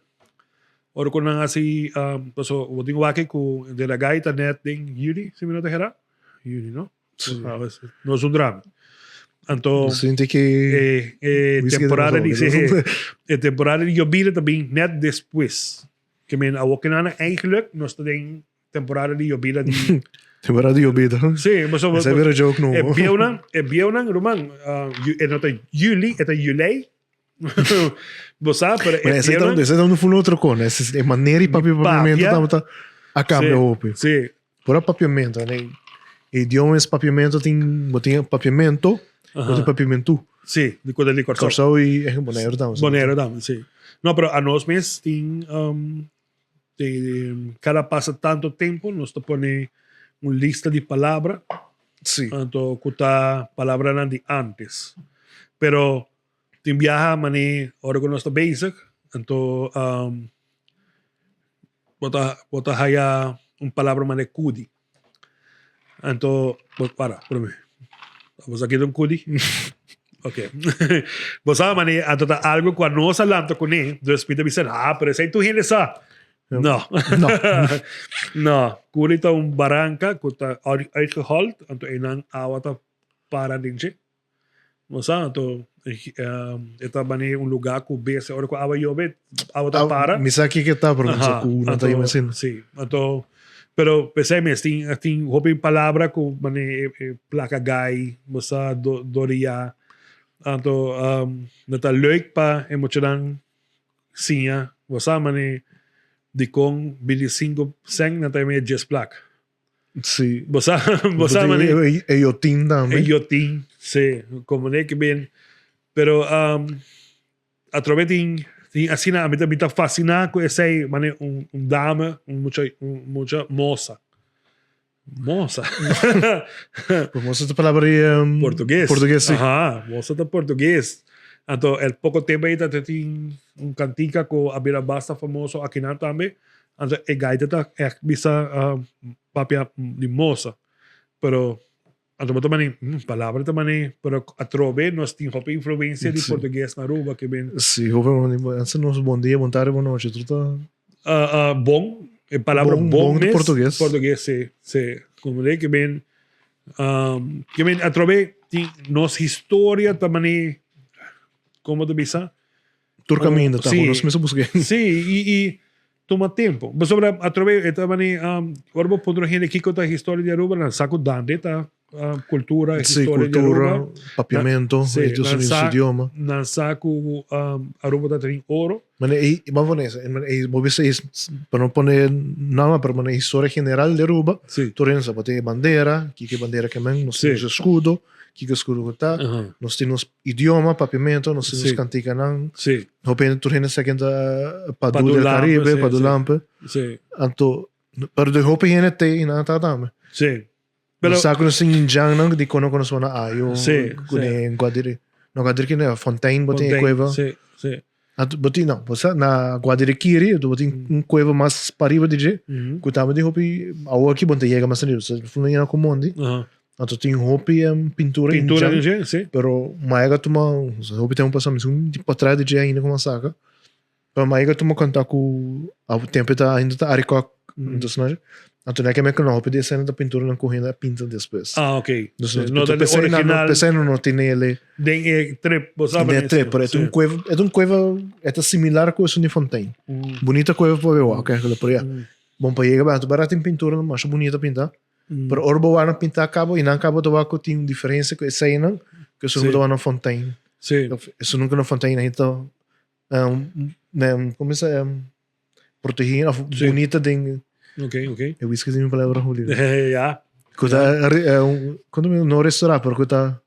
S2: ora ku nan hasi paso bo tin wak ku de la gaita nèt den yüli si mi no ta hera, yüli no? No es un drama. Anto
S1: Sinti que
S2: e, e
S1: Whisky
S2: temporada
S1: de
S2: di
S1: razón.
S2: sí, e temporada di yobida ta bin net despues. Ke men awo ke nana eigenlijk nos ta den temporada di yobida di
S1: Temporada di yobida.
S2: Sí, maar zo
S1: Esa es vera joke no.
S2: E bieunan, e bieunan, ruman, uh, e no ta juli, e ta julei. Bo sa, pero e
S1: Maar ese
S2: bieunan
S1: ese ta un full otro con. Ese e manera di papi papiamento
S2: Papia.
S1: ta a cambia hopi.
S2: Sí,
S1: Pura papiamento, ne? E idioma es papiamento tin, bo tin papiamento, bo tin papiamentu.
S2: Sí, di kota di Kòrsou.
S1: Kòrsou i Boneiru tambe.
S2: Boneiru tambe, sí. No, pero anos mes tin um, tin cada pasa tanto tempo nos ta pone un lista di palabra. Anto cu ta palabranan di antes. Pero tin biaha mane ora cu nos ta bezig, anto um, bo ta bo ta haya un palabra mane cudi. Anto bo para prome. Bo sa kita un cudi? Ok. Bo sa mane anto ta algo cu anos a lanta cune, dus mi ta bisa, ah, pero esey tur hende sa. No.
S1: No.
S2: No. Cudi ta un baranca cu ta uitgehold, anto eynan awa ta para den dje. Bo sa, anto e ta manera un lugá ku bes ora ku awa yobe, awa ta para.
S1: Mi sa kiko ta, pero mi sa ku no ta yama asina.
S2: Si, anto, pero p'esei mes tin tin hopi palabra ku manera e plaka gai, bo sa, doriá. Anto no ta leuk pa e muchanan siña, bo sa, manera dikon bintisinko sèn nan ta yama e djes plak.
S1: Sí.
S2: Bo sa, bo sa mane.
S1: E, e yotin tambe.
S2: E yotin, sí. Como ne que ben. Pero um, a trove tin, tin asina, a mi ta, mi ta fasciná ku esei, mane un, un dame, un mucha, un mucha moza. Moza.
S1: Pues moza ta palabra di um,
S2: Portugues.
S1: Portugues, sí.
S2: Aha, moza ta portugues. Anto, el poco tempo ahí ta tin un cantica ku a bira basta famoso akinan tambe. Anto e gaita ta echt bisa papia di mosa. Pero anto bo ta mani, palabra ta mani, pero atrobe nos tin hopi influencia di portugues na Aruba ke ben.
S1: Si, hopi mani, antes nos bon dia, bon tarde, bon nochi, tur ta.
S2: Bon, e palabra bon,
S1: bon mes. Portugues.
S2: Portugues, si, si. Como de ke ben, ke ben atrobe tin nos historia ta mani, como ta bisa?
S1: Tur caminda ta, sí, nos mester busca.
S2: Sí, y, y toma tempo. Pasobra atrobe e ta mani, um, ora bo puntra hende kiko ta historia di Aruba, nan sa ku Dante ta um, cultura,
S1: sí,
S2: historia
S1: cultura,
S2: di Aruba.
S1: Papiamento,
S2: sí,
S1: ellos
S2: nan
S1: su
S2: sa,
S1: idioma.
S2: Nan sa ku um, Aruba ta tin oro.
S1: Mane, e, maar van is, en e, bo bisa is, pa no pone nama, pero mane historia general di Aruba,
S2: Sí.
S1: tur hende sa, bo tin e bandera, kiko e bandera ke men, nos
S2: Sí.
S1: tin nos escudo, kiko escudo ku ta, nos tin nos idioma, papiamento, nos tin nos kantikanan.
S2: Sí.
S1: Hopi hende, tur hende sa ken ta Padu del Caribe, Padu Lampe.
S2: Sí.
S1: Anto, pero de hopi hende te i nan ta tambe.
S2: Sí.
S1: Pero sa ku nos tin indjannan di kono kono sona ayo,
S2: Sí,
S1: ku ne Guadiri. No Guadiri no, Fontein bo tin e kueva.
S2: Sí, sí.
S1: Anto bo tin, no, bo sa na Guadirikiri bo tin un kueva mas pariba di dje, ku tambe tin hopi, awor aki bo no ta yega mas ariba, so funa yega ku mondi. Anto tin hopi pintura
S2: Pintura di dje, si.
S1: Pero maya a tuma hopi tempu pasa, mi tin patras di dje ainda ku mi a saka. Pero maya a tuma konta ku tempu ta ainda ta Arikok, Anto na keme ku no hopi di esena ta pinturanan ku hende a pinta despues.
S2: Ah, ok.
S1: Dus
S2: no ta
S1: pesei
S2: original.
S1: No, pesei no tin ele.
S2: Den e trip, bo sabe.
S1: Den e trip, pero e ta un cueva, e ta un cueva, e ta similar ku esun di Fontein. Bunita cueva pa be wak, eigenlijk, pero ya. Bon pa yega, anto bara tin pinturanan masha bunita pinta. Pero ora bo wak nan pinta kaba, i nan kaba ta wak ku tin diferensia ku eseinan, ku esun ku ta wak na Fontein.
S2: Si.
S1: Esun ku na Fontein a hita como se protegí of
S2: Sí.
S1: bonita den
S2: Ok, ok.
S1: e whisky sin mi palabra Julio.
S2: ja.
S1: Ku ta kuando mi no restaurá pero ku ta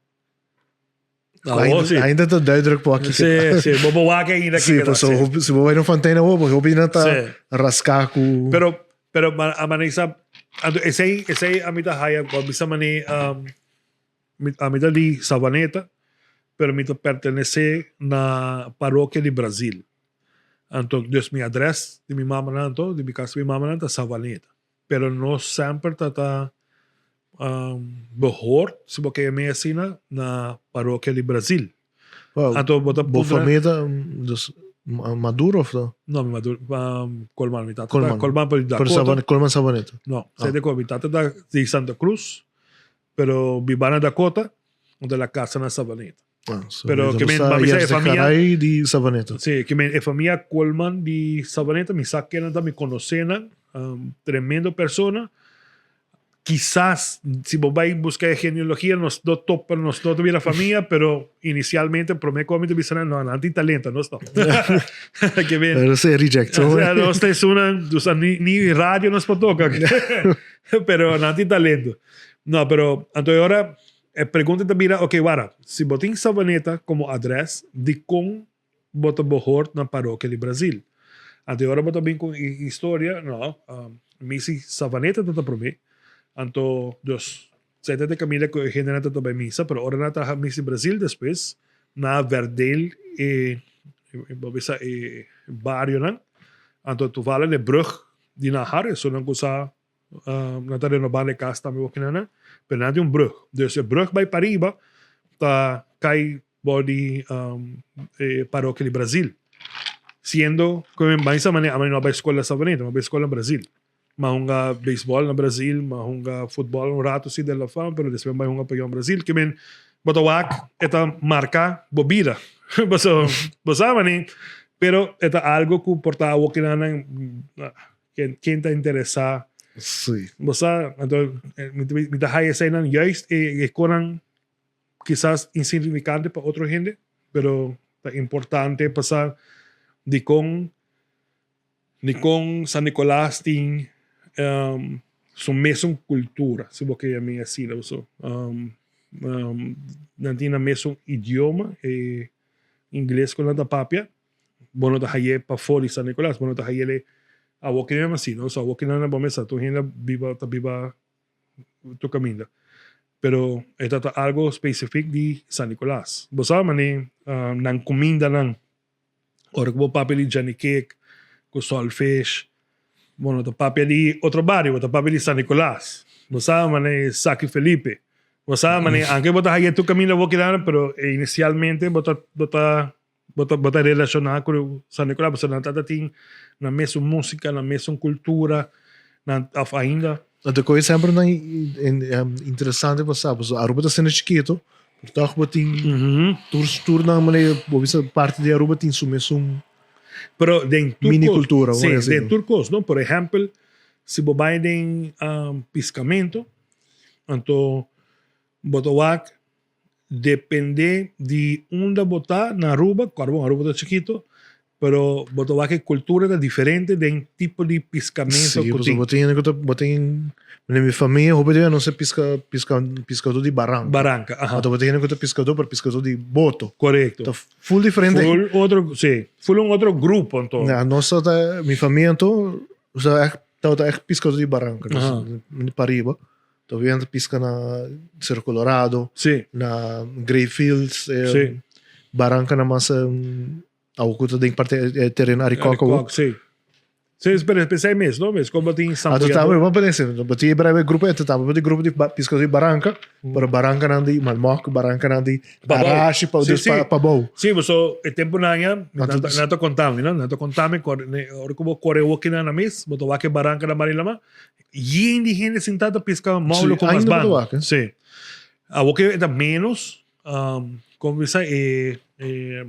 S2: Ah,
S1: ainda,
S2: sí.
S1: ainda ta duidelijk po aki.
S2: Sí, sí. Bo bo wak ainda
S1: Sí,
S2: kiko ta,
S1: paso
S2: sí.
S1: hopi- si bo bai na Fontein awo, bo hopi na ta
S2: Sí.
S1: raská ku
S2: Pero, pero ma, a manera anto esei, esei a mi ta haya, bo bisa mane, um, Mi ami ta di Savaneta, pero mi ta pertenesé na parokia di Brazil. Anto, dus mi adrès di mi mamanan anto, di mi kas di mi mamanan ta Savaneta. Pero nos semper ta ta behoort, si bo ke yam'é asina, na parokia di Brazil.
S1: Wow,
S2: Anto bo ta
S1: bo
S2: puntra.
S1: famia ta dus Maduro of no?
S2: No, mi Maduro, Colman, mi tata ta
S1: Colman.
S2: Colman pero di
S1: Pero
S2: Dakota.
S1: Savaneta, Colman Savaneta.
S2: No,
S1: Ah.
S2: sey di mi tata ta di Santa Cruz. Pero biba na Dakota, unda la casa na Savaneta.
S1: Ah, so
S2: Pero
S1: mi
S2: ke men,
S1: ta
S2: ma mi sa e
S1: Jens de
S2: famia,
S1: Garay di Savaneta.
S2: sí, ke men e famia Coleman di Savaneta, mi sa kenan ta, mi conoce nan, um, tremendo persona. Kisas, si bo bai busca e genealogia, nos no topa, nos no ta bira famia, pero inicialmente, prome cu ami ta bisa nan, no, nan tin talento, nos no. Ke men,
S1: Pero se reject.
S2: O sea, nos ta esunnan, dus ni, ni radio nos por toca. Pero nan tin talento. No, pero anto e ora e pregunta ta bira, ok, wara, si bo tin Savaneta como adres, dikon bo ta behoort na parokia di Brazil. Anto e ora bo ta bin ku e historia, no, misa di Savaneta ta ta promé, anto dus esei ta e kaminda ku e hendenan ta ta bai misa, pero ora nan ta haña misa di Brazil despues, nan a verdeel e, bo bisa e barionan, anto toevallig e brug di Nahar, esun ku sa Nan ta renobando e cas tambe wak nan, pero nan tin un brug. Dus e brug bay pariba ta cay bou di e parokia di Brazil. Siendo cu mi bay sa manera, ami no a bay scol na Savaneta, mi a bay scol na Brazil. Mi a hunga baseball na Brazil, mi a hunga futbol un rato si den La Fama, pero despues mi bay hunga pa Jong Brazil. Ke men bo ta wak e ta marca bo bida. Pasobra bo sa manera, pero e ta algo cu por ta awor kinan Ken, ken ta interesá?
S1: Sí.
S2: Bo sa, anto, mi, mi ta haya eseinan juist e, e konan kisas insignificante pa otro hende, pero ta importante pa sa dikon, dikon San Nicolas tin um, su mesun kultura, si bo ke yam'é asina, paso um, um, nan tin nan mesun idioma, e ingles ku nan ta papia. Bo no ta haye pafó di San Nicolas, bo no ta hayele awor ki nan así, no? So awor ki nan bo mester tur hende biba ta biba tur kaminda. Pero e ta ta algo specific di San Nicolas. Bo sa mane nan kumindanan, ora ku bo papia di Johnny Cake ku saltfish, bo no ta papia di otro bario, bo ta papia di San Nicolas. Bo sa mane Saki Felipe, bo sa mane anke bo ta haye tur kaminda awor ki nan, pero inicialmente bo ta bo ta Bo ta bo ta relaciona cu San Nicolas pasobra nan tata tin nan mesun musica, nan mesun cultura, nan of ainda.
S1: Anto koe semper nan interesante pa sa pasobra Aruba ta asina chikito pero toch bo tin tur tur nan manera bo bisa parti di Aruba tin su mesun
S2: Pero den tur
S1: mini
S2: cos,
S1: cultura
S2: si, den tur cos no, por ehempel si bo bay den piscamento anto bo ta wak Depende di unda bo ta na Aruba, kòrda bon Aruba ta chikito, pero bo ta wak e kultura ta diferente den tipo di piskamento
S1: Sí,
S2: ku
S1: pasobra
S2: tin.
S1: bo tin hende ku ta, bo tin, den mi famia hopi di nos ta piska, piska, piskadó di baranka.
S2: Baranka, aha.
S1: Anto bo tin hende ku ta piskadó, pero piskadó di boto.
S2: Korekto.
S1: Ta full diferente.
S2: Full otro, sí, full un otro grupo anto.
S1: Na, nos ta ta, mi famia anto, osea ègt, tabata ègt piskadó di baranka, dus pariba. Todavia nan ta pisca na Cerro Colorado,
S2: Sí.
S1: na Grey Fields, eh,
S2: Sí.
S1: Barranca na mas eh, awo cu ta den parte eh, terreno Arikok awo.
S2: Arikok, sí. Sí, pero pensei mes, no? Mes como tin
S1: Ah, tu
S2: sambuya.
S1: taba, vamos pensar, bo tin breve grupo, tu taba di grupo di piscador di Barranca, pero Barranca nan di Malmok, Barranca nan di
S2: Pa bou.
S1: Arashi, pa,
S2: Sí,
S1: dus
S2: sí.
S1: pa, pa bou.
S2: Sí, so e tempo na ya,
S1: Anto-
S2: na ta contame, no? Na ta contame, ora ku bo kore woki na na mes, bo ta wak e barranca na Marilama, Yen di hende sintá ta piska moulo
S1: Sí,
S2: ku mas
S1: ainda bo ta
S2: banda.
S1: wak, eh?
S2: Sí. Awor ke ta menos, um, komo bisa e, e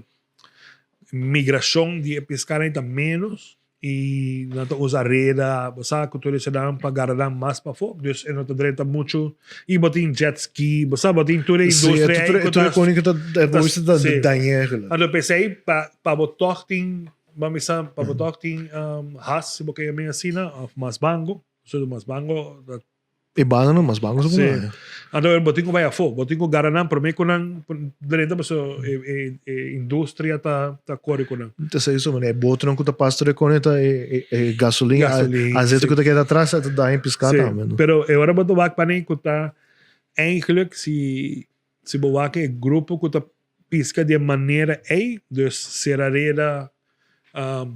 S2: migrashon di e piskanan ta menos i nan ta usa reda, bo sa ku tur esenan pa gara nan mas pafó. Dus e no ta drenta muchu. I bo tin jet ski, bo sa bo tin tur e
S1: Sí, e
S2: industria
S1: tur
S2: ei ku
S1: tur
S2: ta
S1: e koning ku ta, e bo bisa ta
S2: sí.
S1: daña eigenlijk.
S2: Anto p'esei pa pa bo tòg tin Bo misa pa bo tok tin has si bo ke yam'é asina of mas bango. So mas bango ta.
S1: E banda no mas bango
S2: Si. Anto bo tin ku bai afó, bo tin ku gara nan promé ku nan drenta pasobra e e e industria ta ta kore ku nan.
S1: Ta esei so manera e botonan ku ta pasa tur e kone ta e e gasolin,
S2: Gasolin,
S1: azeta
S2: si.
S1: ku ta keda atras ta daña piská
S2: Si,
S1: tambe no.
S2: pero e ora bo ta wak pa nan ku ta eigenlijk si si bo wak e grupo ku ta Pisca di e manera ey, dus cera reda,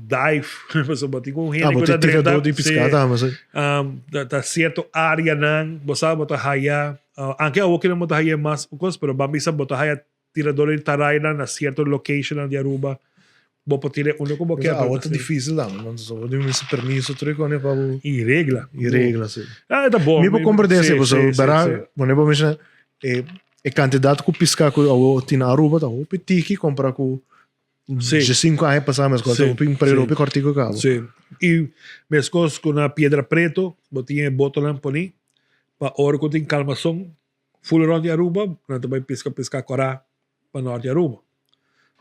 S2: dive, pasobra bo tin un hende
S1: Ah, bo
S2: cu ta
S1: tin
S2: drenta,
S1: tirador di pisca
S2: sí,
S1: tambe, sí.
S2: Ta cierto areanan, bo sa bo ta haya, aunke awo kinan bo ta haya mas cos, pero ban bisa bo ta haya tirador di taraynan na cierto locationnan di Aruba, bo por tira unda cu bo kier.
S1: Awo ta dificil tambe, want bo tin mester permiso tur e cos pa bo.
S2: Y regla.
S1: Y regla, sí.
S2: Ah, e ta bon.
S1: Mi por comprende
S2: Sí,
S1: si, pasobra
S2: sí,
S1: bera,
S2: sí.
S1: bo no por menciona, e E kantidat ku piská ku awo tin na Aruba ta hopi tiki kompara ku
S2: Sí.
S1: 15 aña pasá meskos.
S2: Sí,
S1: Ta hopi un periodo
S2: sí.
S1: hopi kòrtiku kaba.
S2: Sí. I meskos ku na Piedra Preto bo tin e botonan poní pa ora ku tin kalmason ful rònt di Aruba nan ta bai piska piská kòrá pa nòrt di Aruba.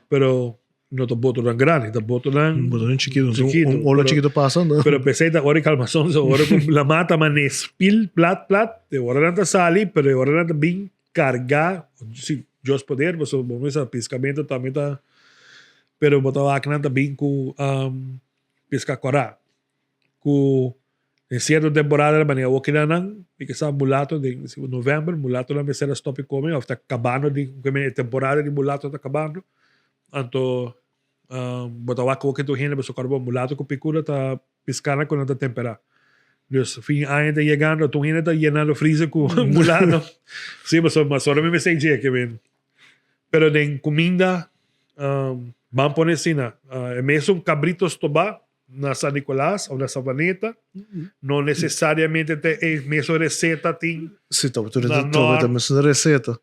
S2: Pero no ta botonan grandi, ta botonan
S1: Botonan chikitu.
S2: Chikitu,
S1: Un ola
S2: pero-
S1: chikitu pasa. No?
S2: Pero p'esei ta ora di kalmason, so ora ku lamá ta man'é spil plat plat, e ora nan ta sali, pero e ora nan ta bin kargá, si Dios poder, pasobra bo mester sa piskamentu tambe ta. Pero bo ta wak nan ta bin ku piská kòrá. Ku den sierto temporada ta manera awor kina nan mi ke sa mulato den novèmber mulatonan mester a stòp di kome òf ta kabando di e temporada di mulato ta kabando. Anto bo ta wak awor ke tur hende pasobra kòrda bo mulato ku pikura ta Piscana cu nan ta tempera. Dus fin aña ta yegando, tur hende ta yenando freezer cu mulato. Sí, pasobra mas ora mi mester dje ke men. Pero den cuminda, um, ban pone asina, uh, e mesun cabrito stobá na San Nicolas of na Savaneta, no necesariamente ta e mesun receta tin.
S1: Sí, ta, tur na ta mesun receta.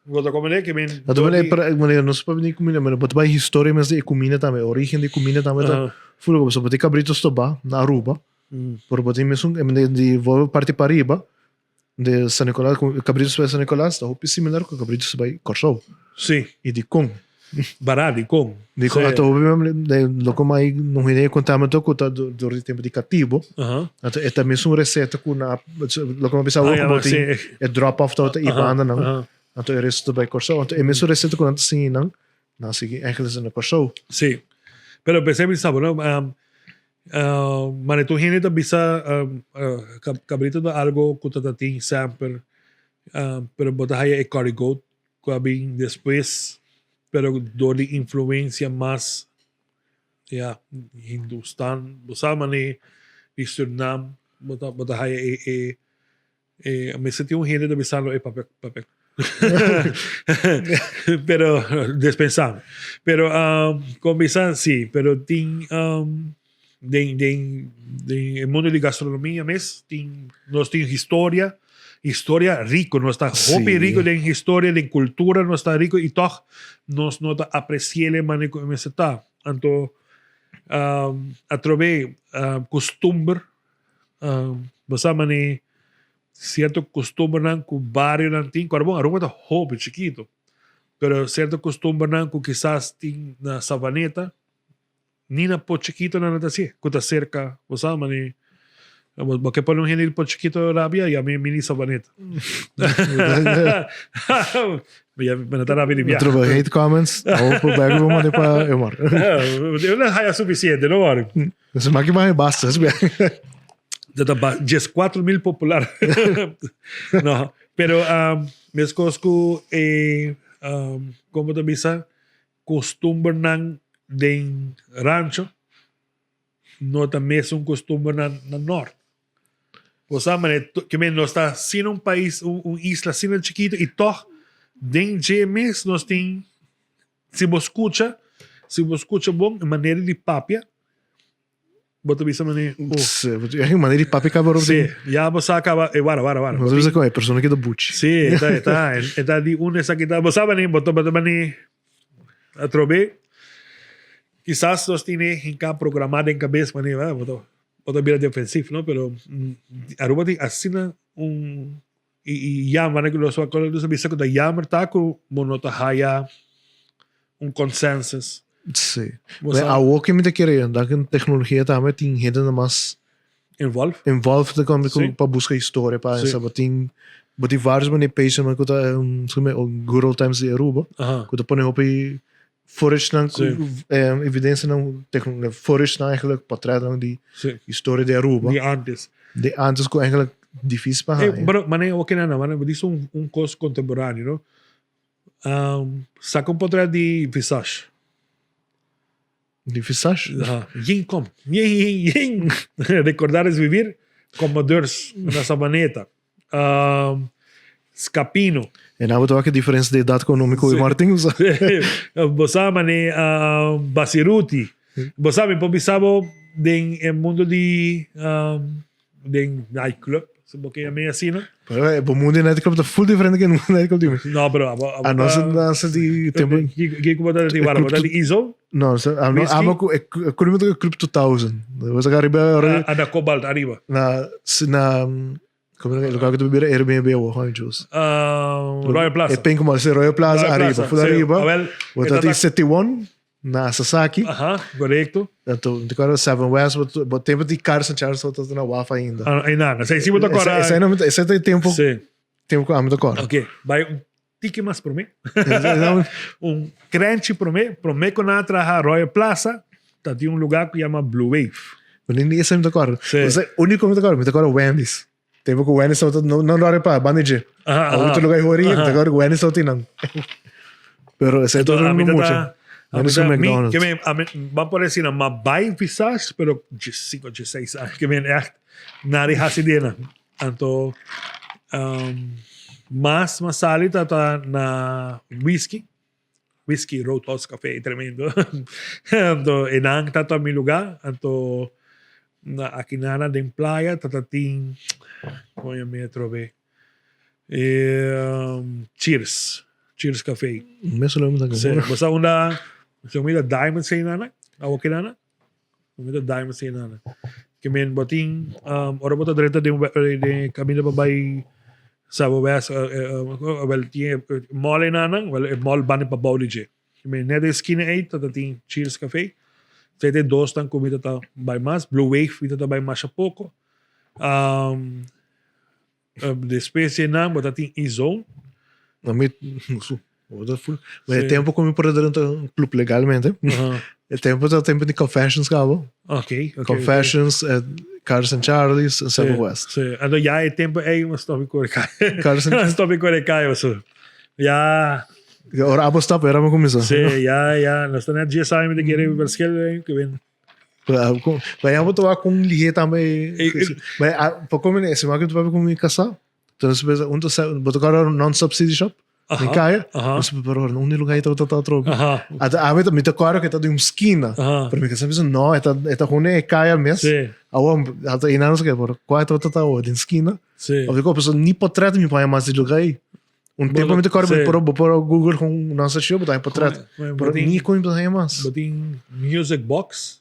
S2: Bo ta comprende ke men.
S1: Anto mane para mane nos pa bini kumina mane bo ta bai historia mes di e kumina tambe origen di kumina tambe ta full loco pasobra bo tin cabrito stoba na Aruba pero bo tin mesun e di bo parti pariba di San Nicolas cabrito stoba di San Nicolas ta hopi similar ku cabrito stoba di Kòrsou.
S2: Si.
S1: I dikon?
S2: Bará dikon.
S1: Dikon anto hopi loke mai no hende a konta mi anto ku ta dor di tempu di katibo anto e ta mesun reseta ku nan a loke mi a bisa awor ku bo tin e drop off tabata i bandanan anto e resto ta bai Kòrsou anto e mesun reseta ku nan ta siña nan nan a sigui eigenlijk na Kòrsou.
S2: Si pero p'esei mi sa bo no manera tur hende ta bisa kabrito ta algo ku ta tin semper pero bo ta haya e curry goat ku a bin despues, pero dor di influencia mas ya Hindustan, bo sa mane di Surinam, bo ta bo ta haya e e e mester tin un hende ta bisando e papia papia pero despensame pero kon bisa si pero tin den den den e mundo di gastronomia mes tin nos tin historia historia rico nos ta hopi rico den historia den cultura nos ta rico y toch nos no ta apreciele manera cu e mester ta anto atrobe costumber bo sa mane cierto costumbernan cu barionan tin cu Aruba Aruba ta hopi chikito pero cierto costumbernan cu kisas tin na Savaneta Ni na Port Chikito nan a ta hacié, cu ta cerca, bo sa, mane, bo ke pone un hende di Port Chikito rabia, ya mi mini Savaneta. Ya mi no ta rabia di biaha.
S1: Otro hate comments, awo por bek bo mande pa Omar.
S2: Eu no haya suficiente, no worry.
S1: Nos maki bahe basta, es bia.
S2: Dat ta ba 14.000 popular. No, pero um, meskos ku e um, como ta bisa, Costumbernan den rancho no ta mesun costumbernan na nort. Bo sa manera ke men nos ta asina un pais, un isla asina chikito y tog den dje mes nos tin, si bo scucha, si bo scucha bon e manera di papia Bo ta bisa mane, oh.
S1: Sí, e manera di papia kaba rob
S2: Sí, ya bo sa kaba, e wara, wara, wara.
S1: Bo ta bisa ku e persona ki ta buchi.
S2: Sí, e ta, e ta, e ta di un esaki ta, bo sa mane, bo ta, bo ta mane atrobe, kisas nos tene hinká programá den kabes mane, bo ta, bo ta bira defensif, no, pero Aruba tin asina un, i, i jammer, ku nos a bisa ku ta jammer ta ku bo no ta haya un consensus.
S1: Sí. Bo sa- Awor ke mi ta kere, dan ku teknologia tambe tin hende na mas
S2: Involve.
S1: involved ta kom Sí. pa buska historia pa esa bo tin bo tin varios mane page man ku ta um, Good Old Times di Aruba
S2: Aha.
S1: ku ta pone hopi footage nan
S2: Sí.
S1: evidencia nan footage nan eigenlijk portret nan di
S2: Sí.
S1: historia di Aruba
S2: Di antes.
S1: di antes ku eigenlijk difícil pa
S2: Eh,
S1: haña.
S2: pero mane oké na mane bo dice un kos contemporáneo, no? Saca un portret di Visage.
S1: Di Visage?
S2: Aha. Yin kom. Yin, yin, yin. Recordar es vivir. Commodores na Sabaneta. Um, Scapino.
S1: En nou wak e diferencia de edad económico sí. Martin usa.
S2: Bo sa mane uh, Basiruti. Bo sa mi por bisa bo den e mundo di um, den nightclub, si bo ke yam'é asina.
S1: Pero eh, bo mundo di nightclub ta full diferente ke mundo nightclub di mi.
S2: No, pero abo,
S1: abo Ah, no, se na se di tempo.
S2: Ki ku bota di wara, bota di Izo?
S1: No, se ah, no, amo ku ku mi Club 2000. Was ik arriba
S2: Ah, na Cobalt arriba.
S1: Na na como é lugar que tu bebera Airbnb o gewoon juice.
S2: Uh, Royal Plaza.
S1: E penco mal, Royal Plaza arriba, full arriba. Bota di City One. Na Sasaki.
S2: Aha, korekto.
S1: Anto, mi ta kòrda Seven West, bo, bo tempu di Carson Charles tabata na WAF ainda.
S2: Ah, ainda, esei si bo ta kòrda.
S1: Esei, esei, esei ta e tempu,
S2: Sí.
S1: tempu ku ami ta kòrda.
S2: Oké, bai un tiki mas promé. Un krenchi promé, promé ku nan a traha Royal Plaza, ta tin un lugá ku yama Blue Wave.
S1: Pero ni esa mi ta kòrda.
S2: Sí.
S1: Ose, úniko mi ta kòrda, mi ta kòrda Wendy's. Tempo ku Wendy's tabata, no, no Royal Plaza, banda dje.
S2: Aha,
S1: A otro
S2: aha.
S1: lugar horia, mi ta
S2: Aha.
S1: kòrda ku Wendy's tabata nan. Pero ese
S2: Entonces,
S1: otro
S2: a mi
S1: no
S2: tata,
S1: mucho.
S2: a mi
S1: Wendy's
S2: ta,
S1: ku
S2: mi,
S1: McDonald's.
S2: ke men, a mi, ban por decir, ma bai visas, pero 15, 16 aña, ke men echt, nari hasi dena. Anto, um, mas mas sali tata na whisky, whisky Roadhouse Café, tremendo. Anto, enan tata mi lugar, anto, na akinana den playa tata tin, coño mi atrobe, eh, Cheers, Cheers Café.
S1: Meso lo mi ta
S2: Sí, bo sa unda, se mira Diamonds einana, awo kinana? Mi ta daima sin nada. Ke men bo tin, um, ora bo ta drenta den den kaminda pa bai Sabo West, wel tin e mall enanan, wel e mall banda pa bou di dje. Ke men net e skina ei ta ta tin Cheers Cafe. Esei ta e dosnan ku mi ta ta bai mas. Blue Wave mi ta ta bai masha poko. Um, Despues di nan bo ta tin E-zone.
S1: Na mi, su, bo ta full. Maar e tempo ku mi por a drenta un club legalmente. E tempo ta tempo di Confessions cabo.
S2: Ok, ok.
S1: Confessions, eh, Carlos and Charlie's en Seven West.
S2: Sí. Anto ya e tempo ei mi stop kore kai.
S1: Carlos and
S2: Mi stop kore kai oso. Ya.
S1: Ora abo stop, era mi kuminsa.
S2: Sí, ya, ya. Nos ta net 10 aña mi ta kere verschil eh, ku ben.
S1: Maar ja, moet wel kon lihe tambe. Maar pa kom in ese market pa kom mi casa. Entonces besa un to boto karo non-stop city shop. In kaya. Dus pero un lugar ita ta tro. Ata a mi ta karo que ta de un esquina. Pero mi casa bisa no, eta eta gewoon e kaya mes. Awa ata ina no sé qué, pero kwa ta ta den esquina. Of ik op ni portret mi pa mas di lugar aí. Un tempo mi ta kòrda bo por bo por Google kon nan sa show bo ta haña portret. Pero ni kon bo ta haña mas.
S2: Bo tin music box.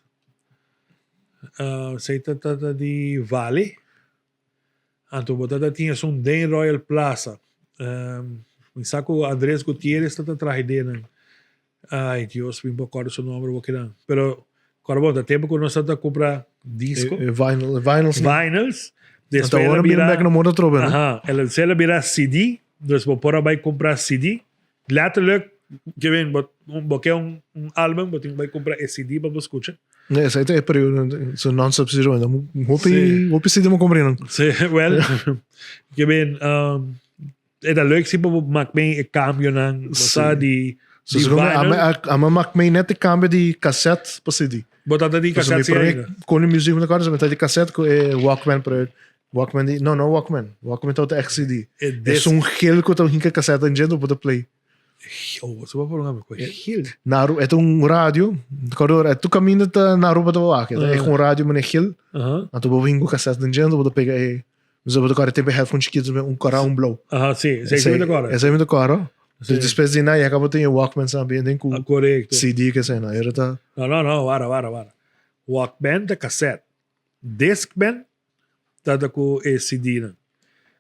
S2: Uh, sei ta ta ta di Valley. Anto bo ta ta tin esun den Royal Plaza. Um, mi sa ku Andres Gutierrez ta ta traha den. Ay Dios, mi por kòrda su nomber bo kinan. Pero kòrda bo ta tempo ku nos ta ta kumpra disco.
S1: E, e vinyl, vinyls.
S2: Vinyls.
S1: Después el a bira bek na moda trobe, no?
S2: Aha, el a bira CD, dus bo por a bai kumpra CD. Letterlijk, ke ben, bo, bo ke un, un album, bo tin bai kumpra e CD pa bo skucha.
S1: Nee, esei ta e periodo, so non-stop CD, hopi, hopi CD mo kumpra nan.
S2: Sí, wel, ke ben, um, E ta leuk si bo mak mee e cambionan, bo sa di
S1: So,
S2: di
S1: so
S2: vinyl.
S1: Ama ama mak mee net de cambio di cassette pa CD.
S2: Bo tata di cassette si ainda.
S1: Kon de muziek met elkaar, dus met die cassette ko e Walkman per Walkman di no no Walkman. Walkman tot echt CD.
S2: E
S1: E zo'n geel ko ta hinka cassette in jendo op de play.
S2: Oh, so por un ko geel.
S1: Na Aruba, het un radio. Corridor, het tu caminda ta na Aruba ta wak. Het un radio meneer geel. Anto bo hinko cassette in jendo, bo ta pega e Dus dat we tempo headphone chiquito met un cora un blauw.
S2: Aha, sí. Sei mi cora.
S1: Ese mi cora. Dus después de na, je acaba te Walkman sabi, en ku
S2: ah, correcto.
S1: CD que zijn, era ta.
S2: No, no, no, wara, wara, wara. Walkman de cassette. Discman ta da ku e CD nan.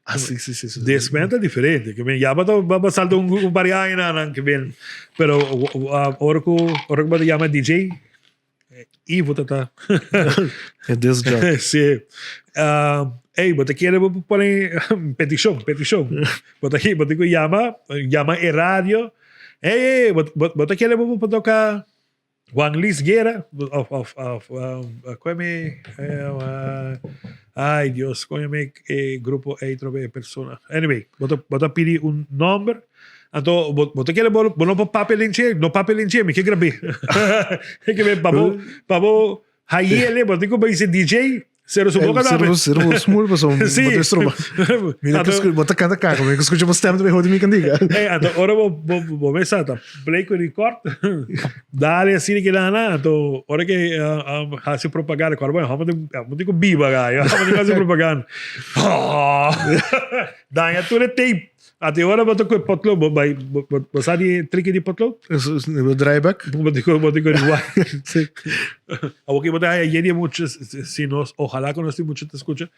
S1: Ah, sí, sí, sí. sí.
S2: Discman ta diferente. Que ben, ya ba ba salto un, un par de años nan, que ben. Pero uh, ora ku ora ku ba llama DJ, Ivo ta ta.
S1: E disc jockey.
S2: Sí. Uh, ey, bo ta kere bo pone peticion, peticion. Bo ta bo ta llama, llama e radio. Ey, ey, bo, bo, bo ta kere bo bo toca Juan Luis Guerra of of of um, come uh, ay Dios, come eh, grupo ey trobe persona. Anyway, bo ta bo ta pidi un nomber. Anto, bo, bo te kere bo, bo no por papia den che, no papia den che, mi ke grabé. Ke me pa bo, pa bo hayele, bo tin ku bai se DJ, sero su boca dame.
S1: Sero, sero smul pa so,
S2: Sí.
S1: bo te stroba. Mi no
S2: Anto,
S1: bo ta canta caca, mi escucha bo stem te hodi mi candiga.
S2: Hey, anto ora bo, bo, bo me sa ta play ku record. Dale así que nana, anto ora ke uh, um, hasi propaganda, kor bueno, hamo te ku biba ga, hamo te hasi propaganda. Daña tur e tape. Ate ora bo ta koe potlood, bo bai, bo, bo, bo sa di triki di potlood?
S1: Bo draai back?
S2: Bo ti koe, bo ti koe rewind.
S1: Sí.
S2: Awor ki bo ta haya yedi mucho, si nos, ojalá ku nos tin mucho ta skucha.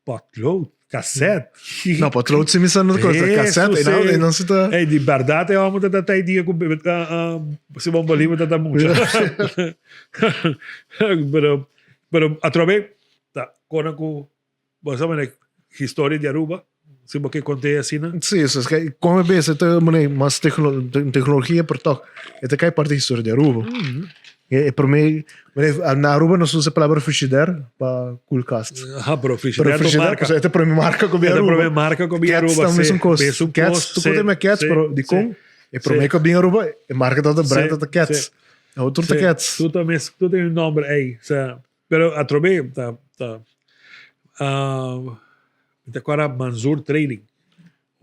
S2: Potlood, cassette.
S1: No, potlood si mi sa no kosa, cassette, e nan, e nan si ta.
S2: Ey, di berdad e homo ta ta tai dia ku Simon Bolívar ta ta mucho. Pero, pero atrobe, ta kona ku Bo sa manera historia di Aruba. Si bo ke kont'é asina.
S1: Sí, so es ke kon e bes e ta manera mas tecnologia pero tok e ta kai parti di historia di Aruba. E prome manera na Aruba nos usa e palabra frigider pa koelkast.
S2: Aha, pero frigider ta un marka.
S1: E ta prome marka ku bin
S2: Aruba. E ta prome marka ku bin Aruba.
S1: Cats ta mesun kos. Cats, tur kote mea Cats pero dikon e prome ku bin Aruba e marka tabata brand tabata Cats. Awor tur ta Cats.
S2: Tur ta mes, tur tin un nomber ei. Pero atrobe ta ta mi ta acorda Manzoor Trading.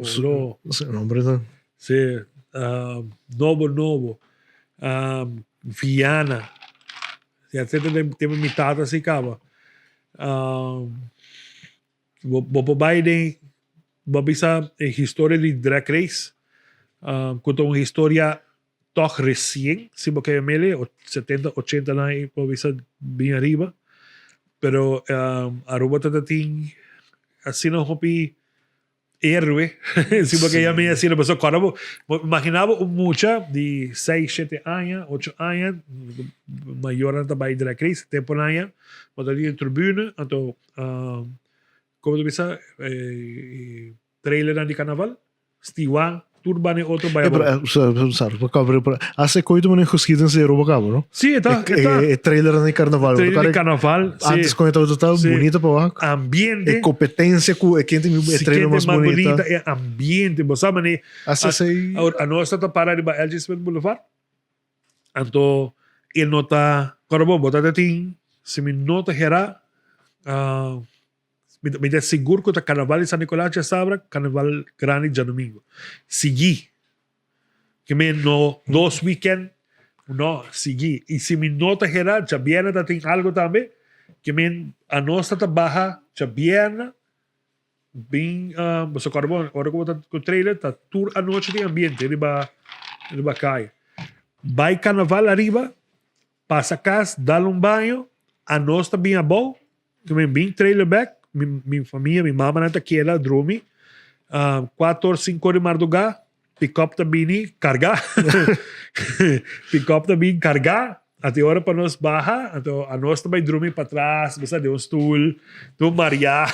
S1: Su su nombre ta.
S2: Si, Nobo Nobo, Viana. Ya te tempo mi tata si caba. Bo bo por bai den bo bisa e historia di Drag Race cu ta un historia Tog recien, si bo ke mele, 70, 80 nan e por bisa bin ariba. Pero Aruba ta ta tin asina hopi héroe, si bo ke yam'é asina. Pasobra kòrda bo, bo imagina bo un mucha di seis, shete aña, ocho aña, mayornan ta bai Drag Race, temponan aña, bo ta den tribune, anto como ta bisa Trailernan di carnaval, stiwa, tur banda e otro bai abou.
S1: Hace koito mane geschiedenis di Aruba cabo, no?
S2: Sí, e ta, e ta.
S1: E trailernan di carnaval.
S2: Trailer di carnaval, sí.
S1: Antes con e tabata ta bonito pa wak.
S2: Ambiente.
S1: E competencia cu e ken tin e trailer mas bonita.
S2: E ambiente, bo sa mane.
S1: Hace esey.
S2: Anos ta para riba LG Smith Boulevard. Anto e no ta, cuando bo ta tin, si mi no ta hera, Mi ta sigur ku ta karnaval di San Nicolas djasabra, karnaval grandi djadumingu. Sigui. Ke men no dos weekend, no, sigui. I si mi no ta hera, djabièrnè ta tin algu tambe. Ke men anos ta ta baha djabièrnè bin, boso kòrda bon, ora ku bo ta ku trailer ta tur anochi tin ambiente riba riba kaya. Bai karnaval ariba, pasa kas, dal un baño, anos ta bin abou. Cu mi bin trailer back, mi, mi famia, mi mamanan ta keda drumi. Cuatro or cinco or di marduga, pick-up ta bini carga. Pick-up ta bin carga. Anto e ora pa nos baha, anto anos ta bay drumi patras, bo sa, den un stoel, tur maria.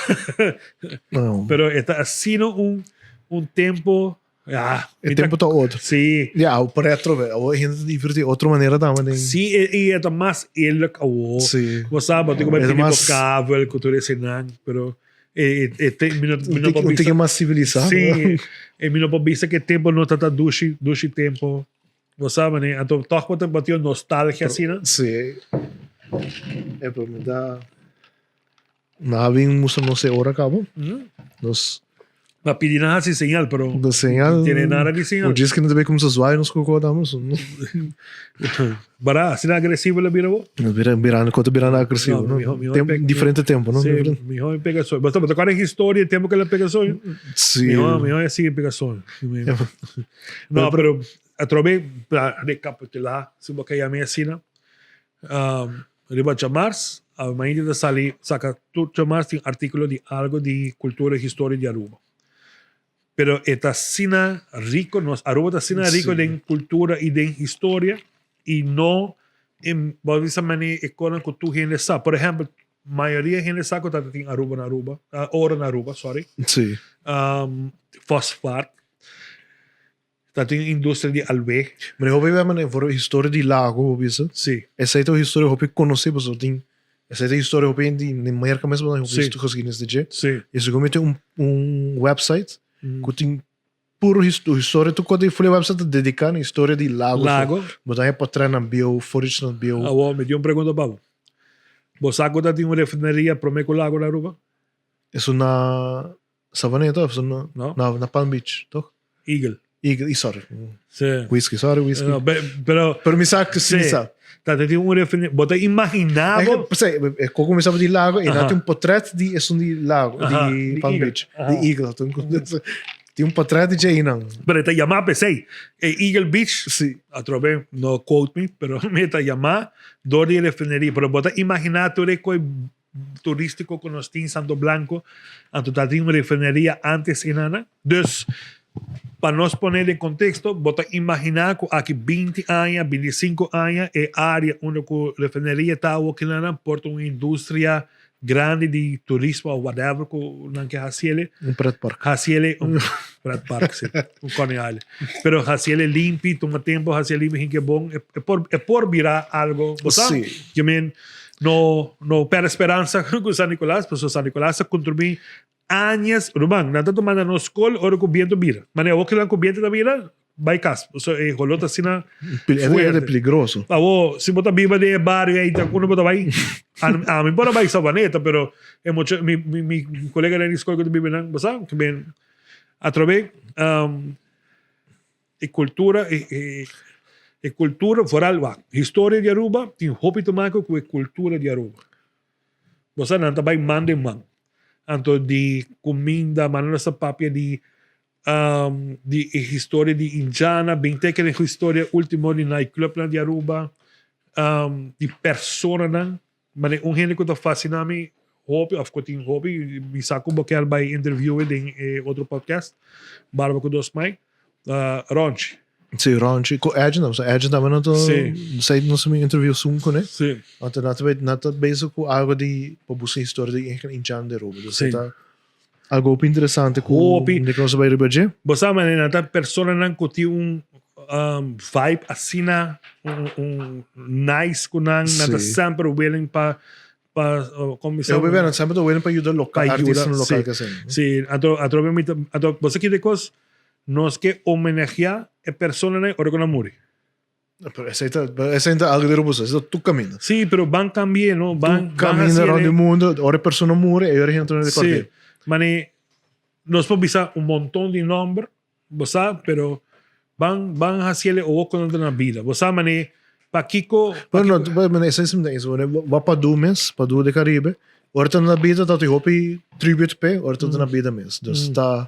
S2: Pero e ta asina un, un tempo. Ja,
S1: e tempo ta otro.
S2: Sí.
S1: Ja, por retro, awo hende ta diverti otro manera tambe den.
S2: Sí, e, e e ta mas eerlijk awo.
S1: Sí.
S2: Bo sa, bo tin ku bai pidi bo kabel ku tur esenan, pero e e te mi no mi no por
S1: bisa. Un tiki mas civilisa.
S2: Sí, e mi no por bisa ke tempo no ta ta dushi, dushi tempo. Bo sa mane, anto toch bo ta bo tin un nostalgia asina.
S1: Sí. E pero mi ta Na bin mustra nos e ora cabo. Nos.
S2: Ma pidi nan haci señal, pero.
S1: De señal.
S2: Tiene nada di señal.
S1: O djis que no te ve como se zwaai nos coco damos.
S2: Bara, asina agresivo la bira bo?
S1: Bira, birando, kota birando agresivo, no?
S2: Miho, miho
S1: Tem, diferente tempo, no?
S2: Sí, miho e pega soño. Basta, basta cuál historia el tiempo que la pega soño?
S1: Sí.
S2: Miho, miho e sigue pega soño. No, pero atrobe pa recapitular, si bo ka yama asina. Riba djamars, mainta ta sali saka tur djamars tin artíkulo di algo di kultura i historia di Aruba. Pero e ta asina riko, nos Aruba ta asina riko den kultura i den historia i no bo a bisa mane e konan ku tur hende sa. Por ehèmpel, mayoria hende sa ku tabata tin Aruba na Aruba, oro na Aruba, sorry. Fosfaat. Ta tin industria di alwe.
S1: Mane hopi bia mane for historia di lago bo bisa.
S2: Si.
S1: Esei ta un historia hopi konosí pasobra tin esei ta historia hopi hende di Merka mes bo hopi geschiedenis di dje.
S2: Si.
S1: I segun mi tin un un website ku tin puro historia tur kos di for e website ta dediká na historia di lago.
S2: Lago.
S1: Bo ta haña potretnan bieu, footagenan bieu.
S2: Awor mi tin un pregunta pa bo. Bo sa ku ta tin un refineria promé ku lago na Aruba?
S1: Esun na Savaneta of no?
S2: No.
S1: Na, na Palm Beach, toch?
S2: Eagle.
S1: Eagle, sorry.
S2: Sí.
S1: Whisky, sorry, whisky.
S2: No, pero
S1: Pero mi sa, sí, mi sa.
S2: Ta te un refine, bo ta imaginá bo.
S1: P'esei, e koko mi sa di lago, e na tin un portret di esun di lago, di Palm Beach, di Eagle. Tin un portret di dje einan.
S2: Pero e ta yamá p'esei. E Eagle Beach,
S1: Sí.
S2: atrobe, no quote me, pero mi ta yamá dor di e refineria. Pero bo ta imaginá tur e koi turístico cu nos tin Santo Blanco, anto ta tin un refineria antes inana. Dus, pa nos pone den contexto, bo ta imagina cu aki 20 aña, 25 aña, e area unda cu refineria ta awo kinana por ta un industria grandi di turismo of whatever ku nan ke hasiele.
S1: Un pretpark.
S2: Hasiele un pretpark, si. Un Coney Island. Pero hasiele limpi, tuma tempo hasiele limpi, hinke bon. E por, e por bira algo, bo sa?
S1: Si.
S2: Ke men no, no perde speransa ku San Nicolas, pasobra San Nicolas a kontribuí añas, ruman, nan ta tumando nos skol ora ku biento bira. Manera awor kilan ku biento ta bira, bai kas. Pasobra e holó ta asina
S1: fuerte. E ta peligroso.
S2: Awor, si bo ta biba den e bario ei, ta unda bo ta bai? Ami por a bai Savaneta, pero e mucha, mi, mi, mi koleganan di skol ku ta biba einan, bo sa, ke ben atrobe e kultura, e, e, e kultura, vooral, wak, historia di Aruba tin hopi te maken ku e kultura di Aruba. Bo sa nan ta bai man den man. Anto di kuminda, manera nos ta papia di di e historia di Indiana, bin teken e historia ultimo di nightclubnan di Aruba, di personanan. Manera un hende ku ta fasina mi hopi of ku tin hopi, mi sa ku bo kier bai interviewe den e otro podcast, Barba ku Dos Mic, Ronchi.
S1: Sí, Ronchi. Ku Edgin tambe. So Edgin tambe no ta
S2: Sí.
S1: Sei nos mi interview soon kuné.
S2: Sí.
S1: Anto nan ta nan ta bezig ku algo di pa buska historia di Indian di Aruba. Dus
S2: Sí.
S1: ta algo hopi interesante ku
S2: Hopi.
S1: di ku nos a bai riba dje.
S2: Bo sa manera nan ta personanan ku tin un um, vibe asina un, un nice ku nan, nan ta
S1: Sí.
S2: semper willing pa pa uh, kon mi sa
S1: Eu bebe nan semper ta willing pa yuda local,
S2: Pa yuda,
S1: artistanan local
S2: sí.
S1: ke asina.
S2: Sí, anto atrobe mi ta anto bo sa kiko kos nos ke homenageá e personanan ora ku nan muri.
S1: Pero esei ta esei ta algo di robusto, esei ta tur kaminda.
S2: Sí, pero ban kambi'é no, ban
S1: Tur
S2: ban
S1: kaminda
S2: hasié
S1: rònt di
S2: ne.
S1: mundu, ora e persona muri e ora hende ta rekord'é.
S2: Sí, mane nos por bisa un monton di nòmber, bo sa, pero ban ban hasié owo ku nan ta na bida. Bo sa mane pakiko
S1: Pero no, mane esei si mi ta bisa, mane wak Padu mes, Padu di Caribe, ora ta na bida ta tin hopi tribute p'e, ora ta na bida mes. Dus ta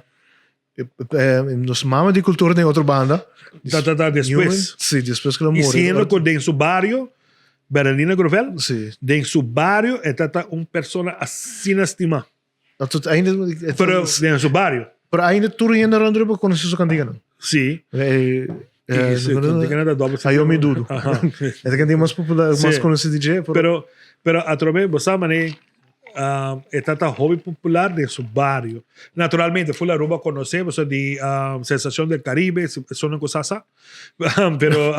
S1: Nos mama di cultura den otro banda.
S2: Ta ta ta despues.
S1: Sí, despues que la muri.
S2: Y siendo cu den su bario, Bernardina Grovel,
S1: sí.
S2: Den su bario e ta ta un persona asina stima.
S1: Tot ainda,
S2: pero den su bario.
S1: Pero ainda tur hende rond riba conoce su cantiganan.
S2: Sí.
S1: Eh,
S2: eh, su cantiganan ta doble.
S1: Ayo mi dudu. E ta cantiga mas popular, mas conoci DJ.
S2: Pero, pero, pero atrobe, bo sa mane, E tata hopi popular den su bario. Naturalmente, full Aruba conoce, pasobra di Sensacion del Caribe, esun nan cu sa sa. Pero,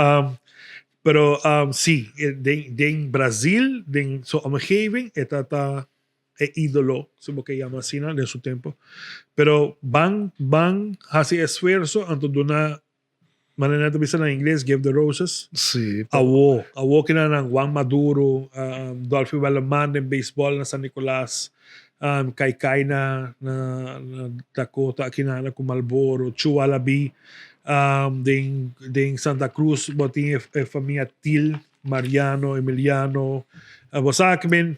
S2: pero si, den, den Brazil, den su omgeving, e tata e idolo, si bo ke yama asina, den su tempo. Pero ban, ban haci esfuerzo anto duna Manera nan ta bisa na ingles, give the roses.
S1: Sí.
S2: Awo, awo kina nan Juan Maduro, um, Dolphy Welleman den baseball na San Nicolas, um, Kai Kai na, na, na Dakota, aki na, na ku Marlboro, Chu Alabi, um, den, den Santa Cruz, bo tin e, e famia Til, Mariano, Emiliano, bo sa ki men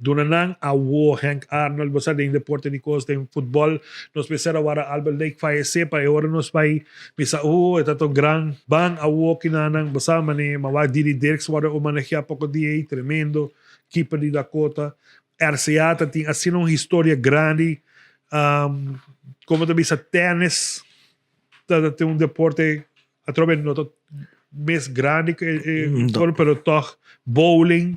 S2: duna nan awo Henk Arnold, bo sa den deporte di kos, den futbol, nos mester a wara Albert Lake fayece pa e ora nos bai bisa oh e ta ton gran ban awo kinanan, bo sa mane mawak Didi Dirks worde homenagea poko dia ei, tremendo keeper di Dakota, RCA ta tin asina un historia grandi, como ta bisa tennis ta tin un deporte Atrobe no ta mes grandi ku e e pero tog bowling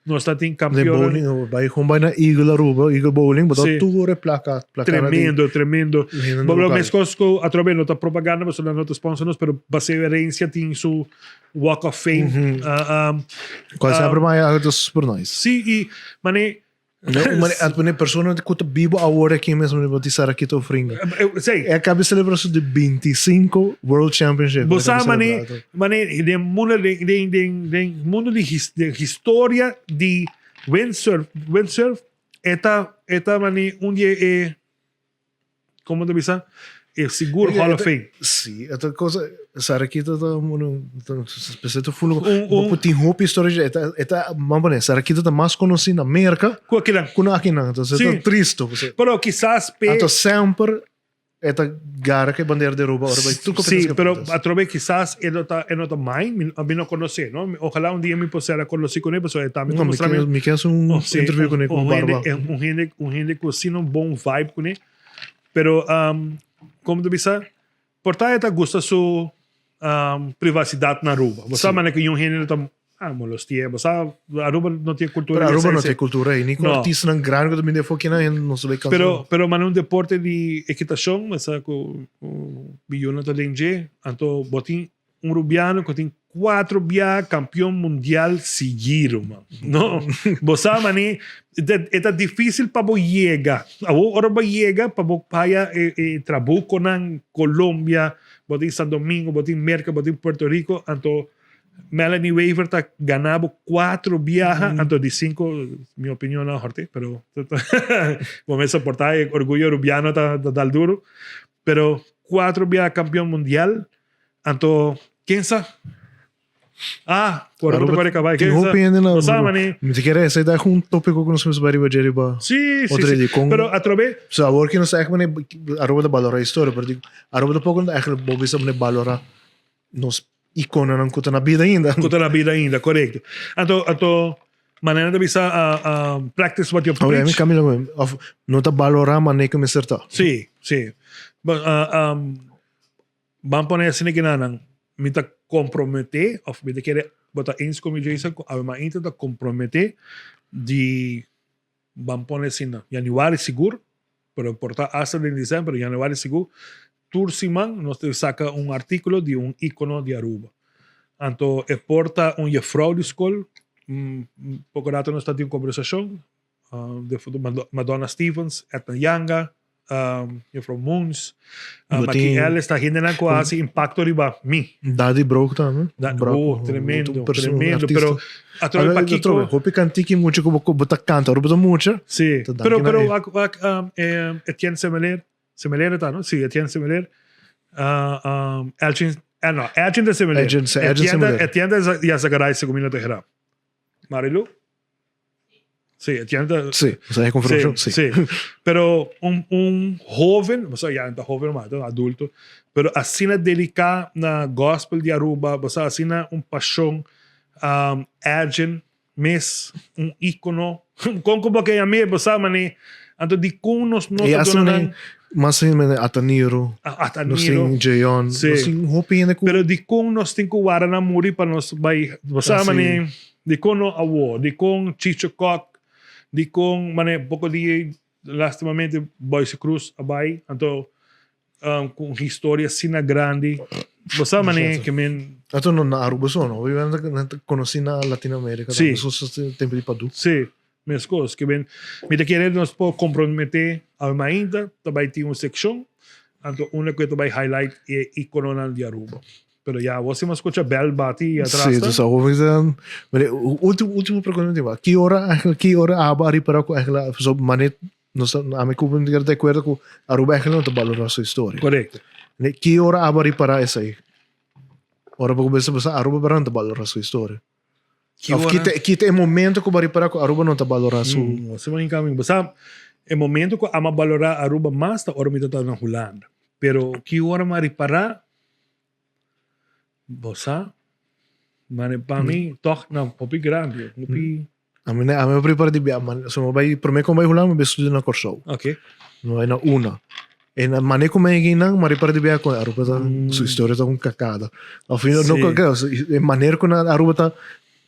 S2: nos ta tin
S1: De
S2: kampeon.
S1: bowling, oh, bai gewoon bai na Eagle Aruba, Eagle Bowling, bo ta
S2: Sí.
S1: tur e plaka, plakana di
S2: Tremendo, tremendo.
S1: hendenan
S2: Bo
S1: local.
S2: meskos ku atrobe no ta propaganda pasobra nan no ta sponsor nos, pero Paseo Herencia tin su Walk of Fame. Ah, ah,
S1: Cual
S2: ah,
S1: sempre mai algo ta super nice.
S2: sí, i mane
S1: No, maar het meneer persona ku ta bibo awor aki mesmo riba di Sarakito Fringa.
S2: Sei.
S1: E acaba celebração de 25 World Championship.
S2: Bo sa mane, mane den mundo den den den den mundo di his, de historia di windsurf, windsurf eta eta mane un di e Como ta bisa? E sigur Hall of Fame.
S1: Sí, e ta cosa, Sarakita ta un, pensé ta fulo,
S2: Un- un-
S1: bo tin hopi historia, e ta, e ta, man pone, Sarakita ta mas conocí na Merca
S2: Cu akinan.
S1: cu na akinan, entonces
S2: Sí.
S1: ta tristo. Pues,
S2: Pero kisas pe...
S1: Anto semper e ta gara cu e bandera di Aruba ora bay tur
S2: Sí,
S1: competencia
S2: pero
S1: competencia.
S2: atrobe kisas e no ta, e no ta mind, mi, mi no conoce, no? Ojalá un dia mi por ser a conoci con e, pasobra e tambe ta
S1: No, mi
S2: mustra mi...
S1: ken, mi ken haci un
S2: Oh, sí,
S1: interview con e
S2: un,
S1: cu
S2: un hende,
S1: barba.
S2: un hende, un hende cu asina un bon vibe cune. Pero, um, como ta bisa, por ta e ta gusta su um, privacidad na Aruba. Bo sa
S1: Sí.
S2: manera cu un hende no ta... Ah, molestia. Bo sa, Aruba no tin cultura.
S1: Pero Aruba
S2: di
S1: no
S2: esei.
S1: tin cultura ei. Ni cu
S2: No.
S1: artistanan grandi cu ta bini afo kinan hende no sabe cansa.
S2: Pero, pero mane un deporte di equitacion, bo sa cu cu Biyuna ta den dje. Anto bo tin un Rubiano cu tin cuatro bia campeon mundial sigui, ruman. No, bo sa mane, e ta dificil pa bo yega. Awor ora bo yega pa bo haya e e trabuconan Colombia, bo tin San Domingo, bo tin Merca, bo tin Puerto Rico, anto Melanie Wever ta gana bo cuatro biaha, anto di cinco, mi opinion no horte, pero bo mes soporta e orguyo rubiano ta dal duro, pero cuatro biaha campeon mundial, anto ken sa? Ah, cu Aruba ta core cabay,
S1: Tin
S2: ken sa?
S1: hopi hende na
S2: Bo sa mani?
S1: Mi ta kere esei ta un topico cu nos mester bai riba dje riba
S2: Si, si,
S1: otro
S2: si.
S1: dia. Con
S2: Pero atrobe.
S1: So awor ki nos ta echt mane Aruba ta balora historia, pero Aruba tampoco no ta eigenlijk bo bisa mane balora nos icononan cu ta na bida ainda.
S2: Cu ta na bida ainda, corecto. Anto, anto, manera ta bisa, practice what you
S1: preach. Oké, Camilo, of no ta balora manera cu mester ta.
S2: Si, si. But, ban pone asina kinanan, mi ta compromete, of mi ta kere, bo ta eens cu mi Jason, cu awe mainta ta compromete di, ban pone asina, januari sigur, pero por ta hasta den december, pero januari sigur, tur siman nos ta saca un articulo di un icono di Aruba. Anto e por ta un juffrouw di scol, poco rato nos ta tin un conversacion, Madonna Stevens, Edna Yanga, Juffrouw Moons, Maki Ellis, ta hendenan cu a haci impacto riba mi.
S1: Daddy Brook tambe.
S2: Oh, tremendo, tremendo, pero atrobe pakico.
S1: Hopi kantiki mucha ku bo ta kanta ora bo ta mucha.
S2: Si, pero pero wak wak Etienne Semeler, Semeler ta no? Si, Etienne Semeler. Elchin, no, Elchin ta Semeler.
S1: Elchin, Elchin Semeler.
S2: Etienne ta Yassagaray segun mi no ta hera. Marilu? Sí, Etienne ta...
S1: Sí, o sea, confirmación, sí.
S2: Sí, Pero un, un joven, o sea, ya no ta joven mas, ta adulto, pero asina dedica na gospel di Aruba, o sea, asina un pasion, um, Edgin mes, un icono. Con como que yam'é, bo sa, mane, anto di con nos no
S1: E
S2: ta
S1: asina
S2: duna
S1: mane,
S2: nan
S1: mas sin mane Ataniro,
S2: Ataniro.
S1: nos tin Jeon,
S2: Sí.
S1: nos tin hopi hende cu
S2: Pero di con nos tin cu wara nan muri pa nos bai, bo sa,
S1: Ah, sí.
S2: mane, di con no awo, di con Chicho Kok, di con, mane, poco dia lastimamente Boyce Cruz a bai, anto cu un historia asina grandi. Bo sa mane ke men.
S1: Anto no na Aruba so no, nan ta conoci na Latinoamerica
S2: Si.
S1: tambe, tempo di Padu.
S2: Si, mescos ke men mi ta kere nos por compromete awe mainta ta bay tin un seccion anto unda cu e ta bay highlight e icononan di Aruba. Pero ya awor si mi a scucha bel bati atras
S1: Si,
S2: ta.
S1: dus awor mi ta mane ultimo ultimo pregunta mi tin, ki ora eigenlijk ki ora abo a ripara cu eigenlijk so mane Nos ta, ami ku mi ta de akuerdo ku Aruba eigenlijk no ta balorá su historia.
S2: Korekto.
S1: Ne, ki ora abo a ripará esei? Ora bo kuminsá pensa Aruba bera no ta balorá su historia.
S2: Ki
S1: Of
S2: ora?
S1: ki ta, ki ta e momento ku bo a ripará ku Aruba no ta balorá su.
S2: Mm, si bo hinka mi. Bo sa, e momento ku amo a balorá Aruba mas ta ora mi ta na Hulanda. Pero ki ora mi a ripará, bo sa, mane pa mi tòg na hopi grandi, hopi.
S1: Ami ne, ami a prepara di bia, man, so mi bai, prome ku mi bai Hulanda mi bai studia na Kòrsou.
S2: Ok.
S1: Mi bai na una. E na mane ku mi a nan, mi a ripara di bia ku Aruba ta, su historia ta un kakada. Of no
S2: Sí.
S1: kakada, e manera ku nan Aruba ta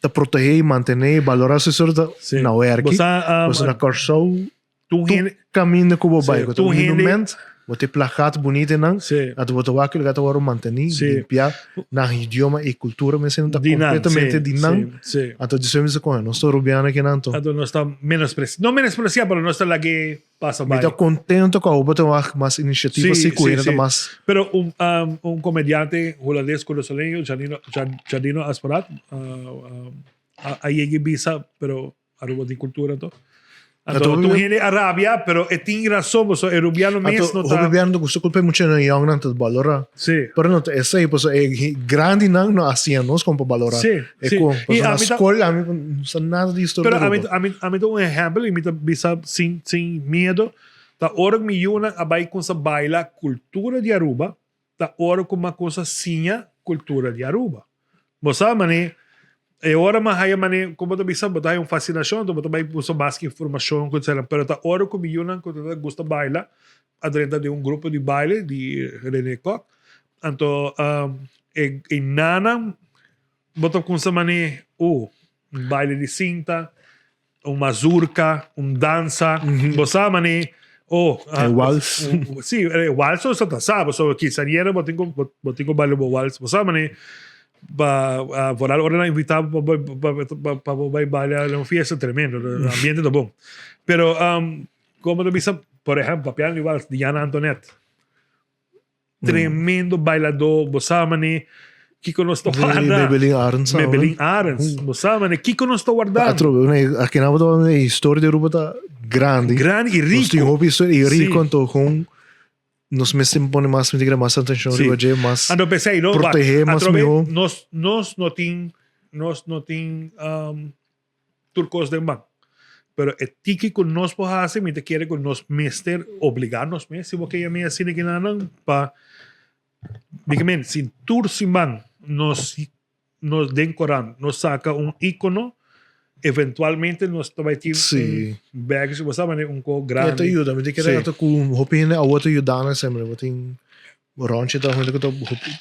S1: ta protege i mantene i balora su historia ta
S2: Sí.
S1: na werki.
S2: Bo sa,
S1: Pasobra na Kòrsou
S2: Tur hende.
S1: Kaminda ku bo bai,
S2: Sí,
S1: ku ta
S2: tur
S1: un
S2: hende.
S1: monument, bo tin plakat bunita einan,
S2: Sí.
S1: anto bo ta wak ku lugar ta wòrdu mantení,
S2: Sí.
S1: limpiá, nan idioma i kultura mester ta
S2: Di nan,
S1: kompletamente
S2: sí,
S1: di nan.
S2: sí, sí.
S1: Anto djis mi bisa kon, nos ta Rubiano aki nan anto.
S2: Anto nos ta menospresiá, no menospresiá, pero nos ta lag'é pasa
S1: Mi
S2: bai.
S1: ta kontento ku awo bo ta wak mas inisiativa
S2: Sí,
S1: así, ku
S2: sí,
S1: hende ta
S2: sí.
S1: mas.
S2: Pero un, um, un komediante hulandes kurasoleño, Janino, Jan, Janino Asporaat, uh, um, a, a yega i bisa, pero Aruba tin cultura anto. Anto,
S1: Anto,
S2: tur hende a rabia, pero e tin razon, pasobra e rubiano mes
S1: Anto,
S2: no ta...
S1: hopi biaha no ta gusta culpa e muchanan youngnan ta balora.
S2: Sí.
S1: Pero no ta esey, pasobra e grandinan no a siña nos con pa balora.
S2: Sí,
S1: E
S2: sí.
S1: con.
S2: Y
S1: Pasobra
S2: a
S1: na
S2: mi ta-
S1: scol ami no sa nada di historia
S2: Pero
S1: di
S2: ami,
S1: Aruba.
S2: ami, ami ta un ehempel y mi ta bisa sin, sin miedo, ta ora cu mi yunan a bay cunsa baila cultura di Aruba, ta ora cu mi a cunsa siña cultura di Aruba. Bo sa mane, e ora mi a haya mane, como bo ta bisa, bo ta haya un fascinacion, anto bo ta bay busca mas informacion cu etcetera. Pero ta ora cu mi yunan cu ta gusta baila, a drenta den un grupo di baile di Rene Kok, anto e, e nana. Bo ta kumsa mane, un baile di sinta, un mazurka, un dansa. Bo sa mane, oh.
S1: E wals.
S2: Si, e wals nos ta sa, pasobra quinceañera bo tin ku, bo tin ku baila bo wals. Bo sa mane, pa vooral ora nan invita bo pa bo bai baila na un fiesta, tremendo, e ambiente ta bon. Pero, como ta bisa, por ehempel, papiando di wals, Diana Antoinette. Tremendo bailador, bo sa mane kiko nos ta warda.
S1: Maybelline Arends.
S2: Maybelline Arends, bo sa mane kiko nos ta warda.
S1: Atrobe, aki nan bo ta wak e historia di Aruba ta grandi.
S2: Grandi y rico.
S1: Nos tin hopi historia y rico, anto gewoon nos mester pone mas, mester kere mas atencion riba dje, mas
S2: Anto p'esei no, wak,
S1: protege mas
S2: atrobe
S1: miho.
S2: nos nos no tin nos no tin tur kos den man. Pero e tiki ku nos por hasi, mi ta kere ku nos mester obligá nos mes, si bo ke yam'é asina kinanan, pa mi ke men, si tur siman nos nos den korant nos saka un íkono, eventualmente nos ta bai tin un bèg, si bo sa manera un ko grandi.
S1: E ta yuda, mi ta kere ata ku hopi hende awor ta yuda nan esei manera, bo tin Ronchi ta hende ku ta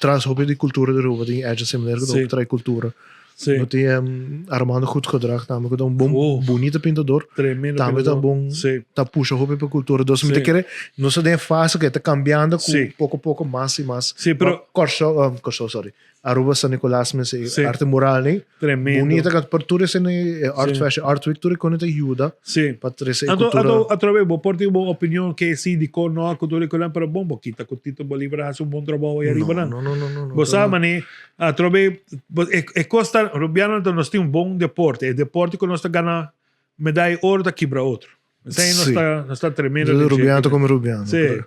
S1: tras hopi di kultura di Aruba, tin Edge Seminario ku ta hopi trae kultura.
S2: Sí.
S1: No tin Armando Goedgedrag tambe ku ta un bon
S2: Oh.
S1: bunita pintador.
S2: Tremendo
S1: Tambe ta
S2: pintador.
S1: bon
S2: Sí.
S1: ta pusha hopi pa kultura. Dus mi ta
S2: Sí.
S1: kere nos ta den e fase ku e ta kambiando ku
S2: Sí.
S1: poko poko mas i mas.
S2: Sí, pero
S1: Ma Kòrsou, Kòrsou sorry, Aruba San Nicolas mes e
S2: Sí.
S1: arte mural nei.
S2: Tremendo.
S1: Bunita ka por tur esei nei art
S2: Sí.
S1: fashion, art week tur e kone ta yuda
S2: Sí.
S1: pa trese e
S2: Anto,
S1: kultura.
S2: anto, atrobe, bo por tin bo opinion ke si dikon no a kultura di pero bon, bo kita ku Tito Bolivar a hasi un bon trabou ahí ariba nan.
S1: No, no, no, no, no.
S2: Bo sa mane, atrobe, bo, e, e kos ta, Rubiano anto nos tin un bon deporte. E deporte ku nos ta gana medaya oro ta kibra otro. Esei nos
S1: Sí.
S2: ta, nos ta tremendo.
S1: Entonces,
S2: den dje.
S1: Rubiano ta come Rubiano.
S2: Sí.
S1: Pero,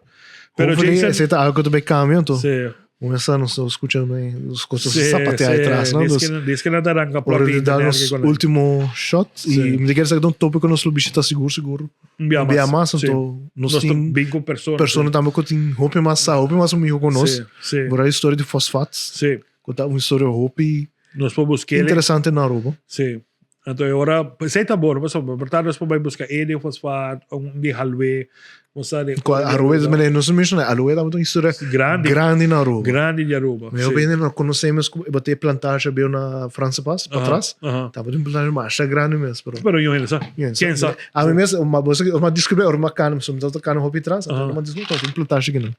S2: Pero
S1: hopefully,
S2: Jason,
S1: ese ta algo que también cambia, entonces.
S2: sí.
S1: Uno está nos escuchando ahí, nos cosas
S2: Sí,
S1: zapatear
S2: sí.
S1: atrás, ¿no?
S2: Diz
S1: Entonces,
S2: que, diz que nan ta arranca
S1: ora
S2: plot
S1: de dar
S2: internet
S1: nos
S2: que con
S1: último shot
S2: Sí.
S1: y me quiero sacar un tópico nos lo visita seguro, seguro.
S2: Un bia
S1: Un bia
S2: mas.
S1: mas,
S2: Sí.
S1: entonces, nos
S2: Nos ta
S1: tin
S2: bin con persona.
S1: persona tambe que tin hopi mas sa, hopi mas amigo con nos.
S2: Sí, sí.
S1: Por ahí historia de fosfatos,
S2: Sí.
S1: que ta un historia hopi
S2: Nos por busquele.
S1: interesante na Aruba.
S2: Sí. Anto e ora, esei ta bon, pasobra por tanto nos por bai busca e di fosfaat, un di halwe, nos sa di
S1: Cu Aruba, mene, nos menciona Aruba ta un historia
S2: Grandi.
S1: grandi na Aruba.
S2: Grandi di Aruba.
S1: Mi hopi hende no conocemos cu e plantage beu na Franse Pas, pa tras. Tabata un plantage masha grandi mes, pero.
S2: Pero yo hende sa. Ken sa?
S1: A mi mes, ma bo sa, ma descubri ora ma cana, mi ta cana hopi tras, anto ma descubri tabata un plantage kinan.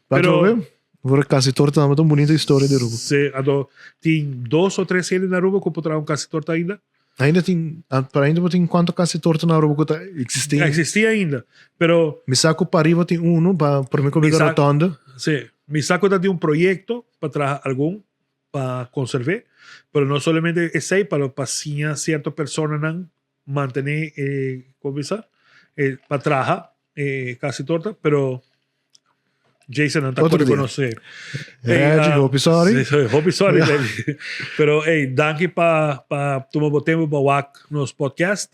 S2: Pero
S1: Voor casi torta tabata un bunita historia di Aruba.
S2: Sí, anto tin dos o tres hende na Aruba cu por traha un casi torta ainda?
S1: Ainda tin, pero ainda bo tin cuanto casi torta na Aruba cu ta existi?
S2: Existi ainda, pero.
S1: Mi sa cu pariba tin uno, pa prome cu bira rotonde.
S2: Sí, mi sa cu ta tin un proyecto pa traha algun pa conserve, pero no solamente esey, pero pa siña cierto personanan mantene e como bisa e pa traha e casi torta pero Jason no ta
S1: Otro
S2: por
S1: dia.
S2: conoce.
S1: Reggie, hopi sorry.
S2: Sí, hopi sorry, Reggie. Pero hey, danki pa pa tuma bo tempo pa wak nos podcast.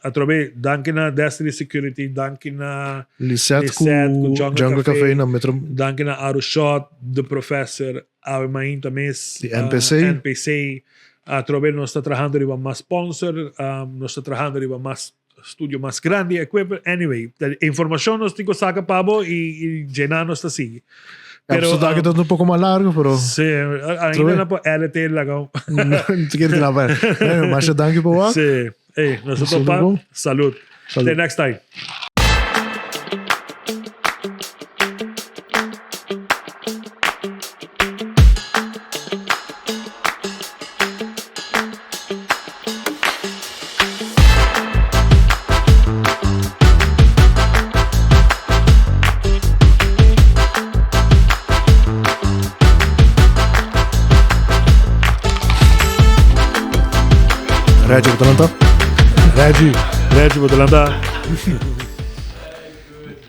S2: Atrobe, danki na Destiny Security, danki na
S1: Lisette ku
S2: Lisette ku Jungle
S1: Jungle
S2: Café.
S1: Café na Metro.
S2: Danki na Aru Shot, The Professor, Awe Mainta mes.
S1: Di NPC.
S2: NPC. Atrobe nos ta trahando riba mas sponsor, nos ta trahando riba mas studio mas grandi, equipment. Anyway, informacion nos tin cu saca pa bo y llena nos ta sigui.
S1: Pero, Pero, um, ta un poco mas largo, pero...
S2: Sí, ainda no por LT laga.
S1: Te quiero tirar para. Masha, dank je pa
S2: Sí. Hey, nos topa. Salud.
S1: Salud.
S2: Till next time.
S1: Reggie, bo ta lanta?
S2: Reggie, Reggie, bo ta lanta?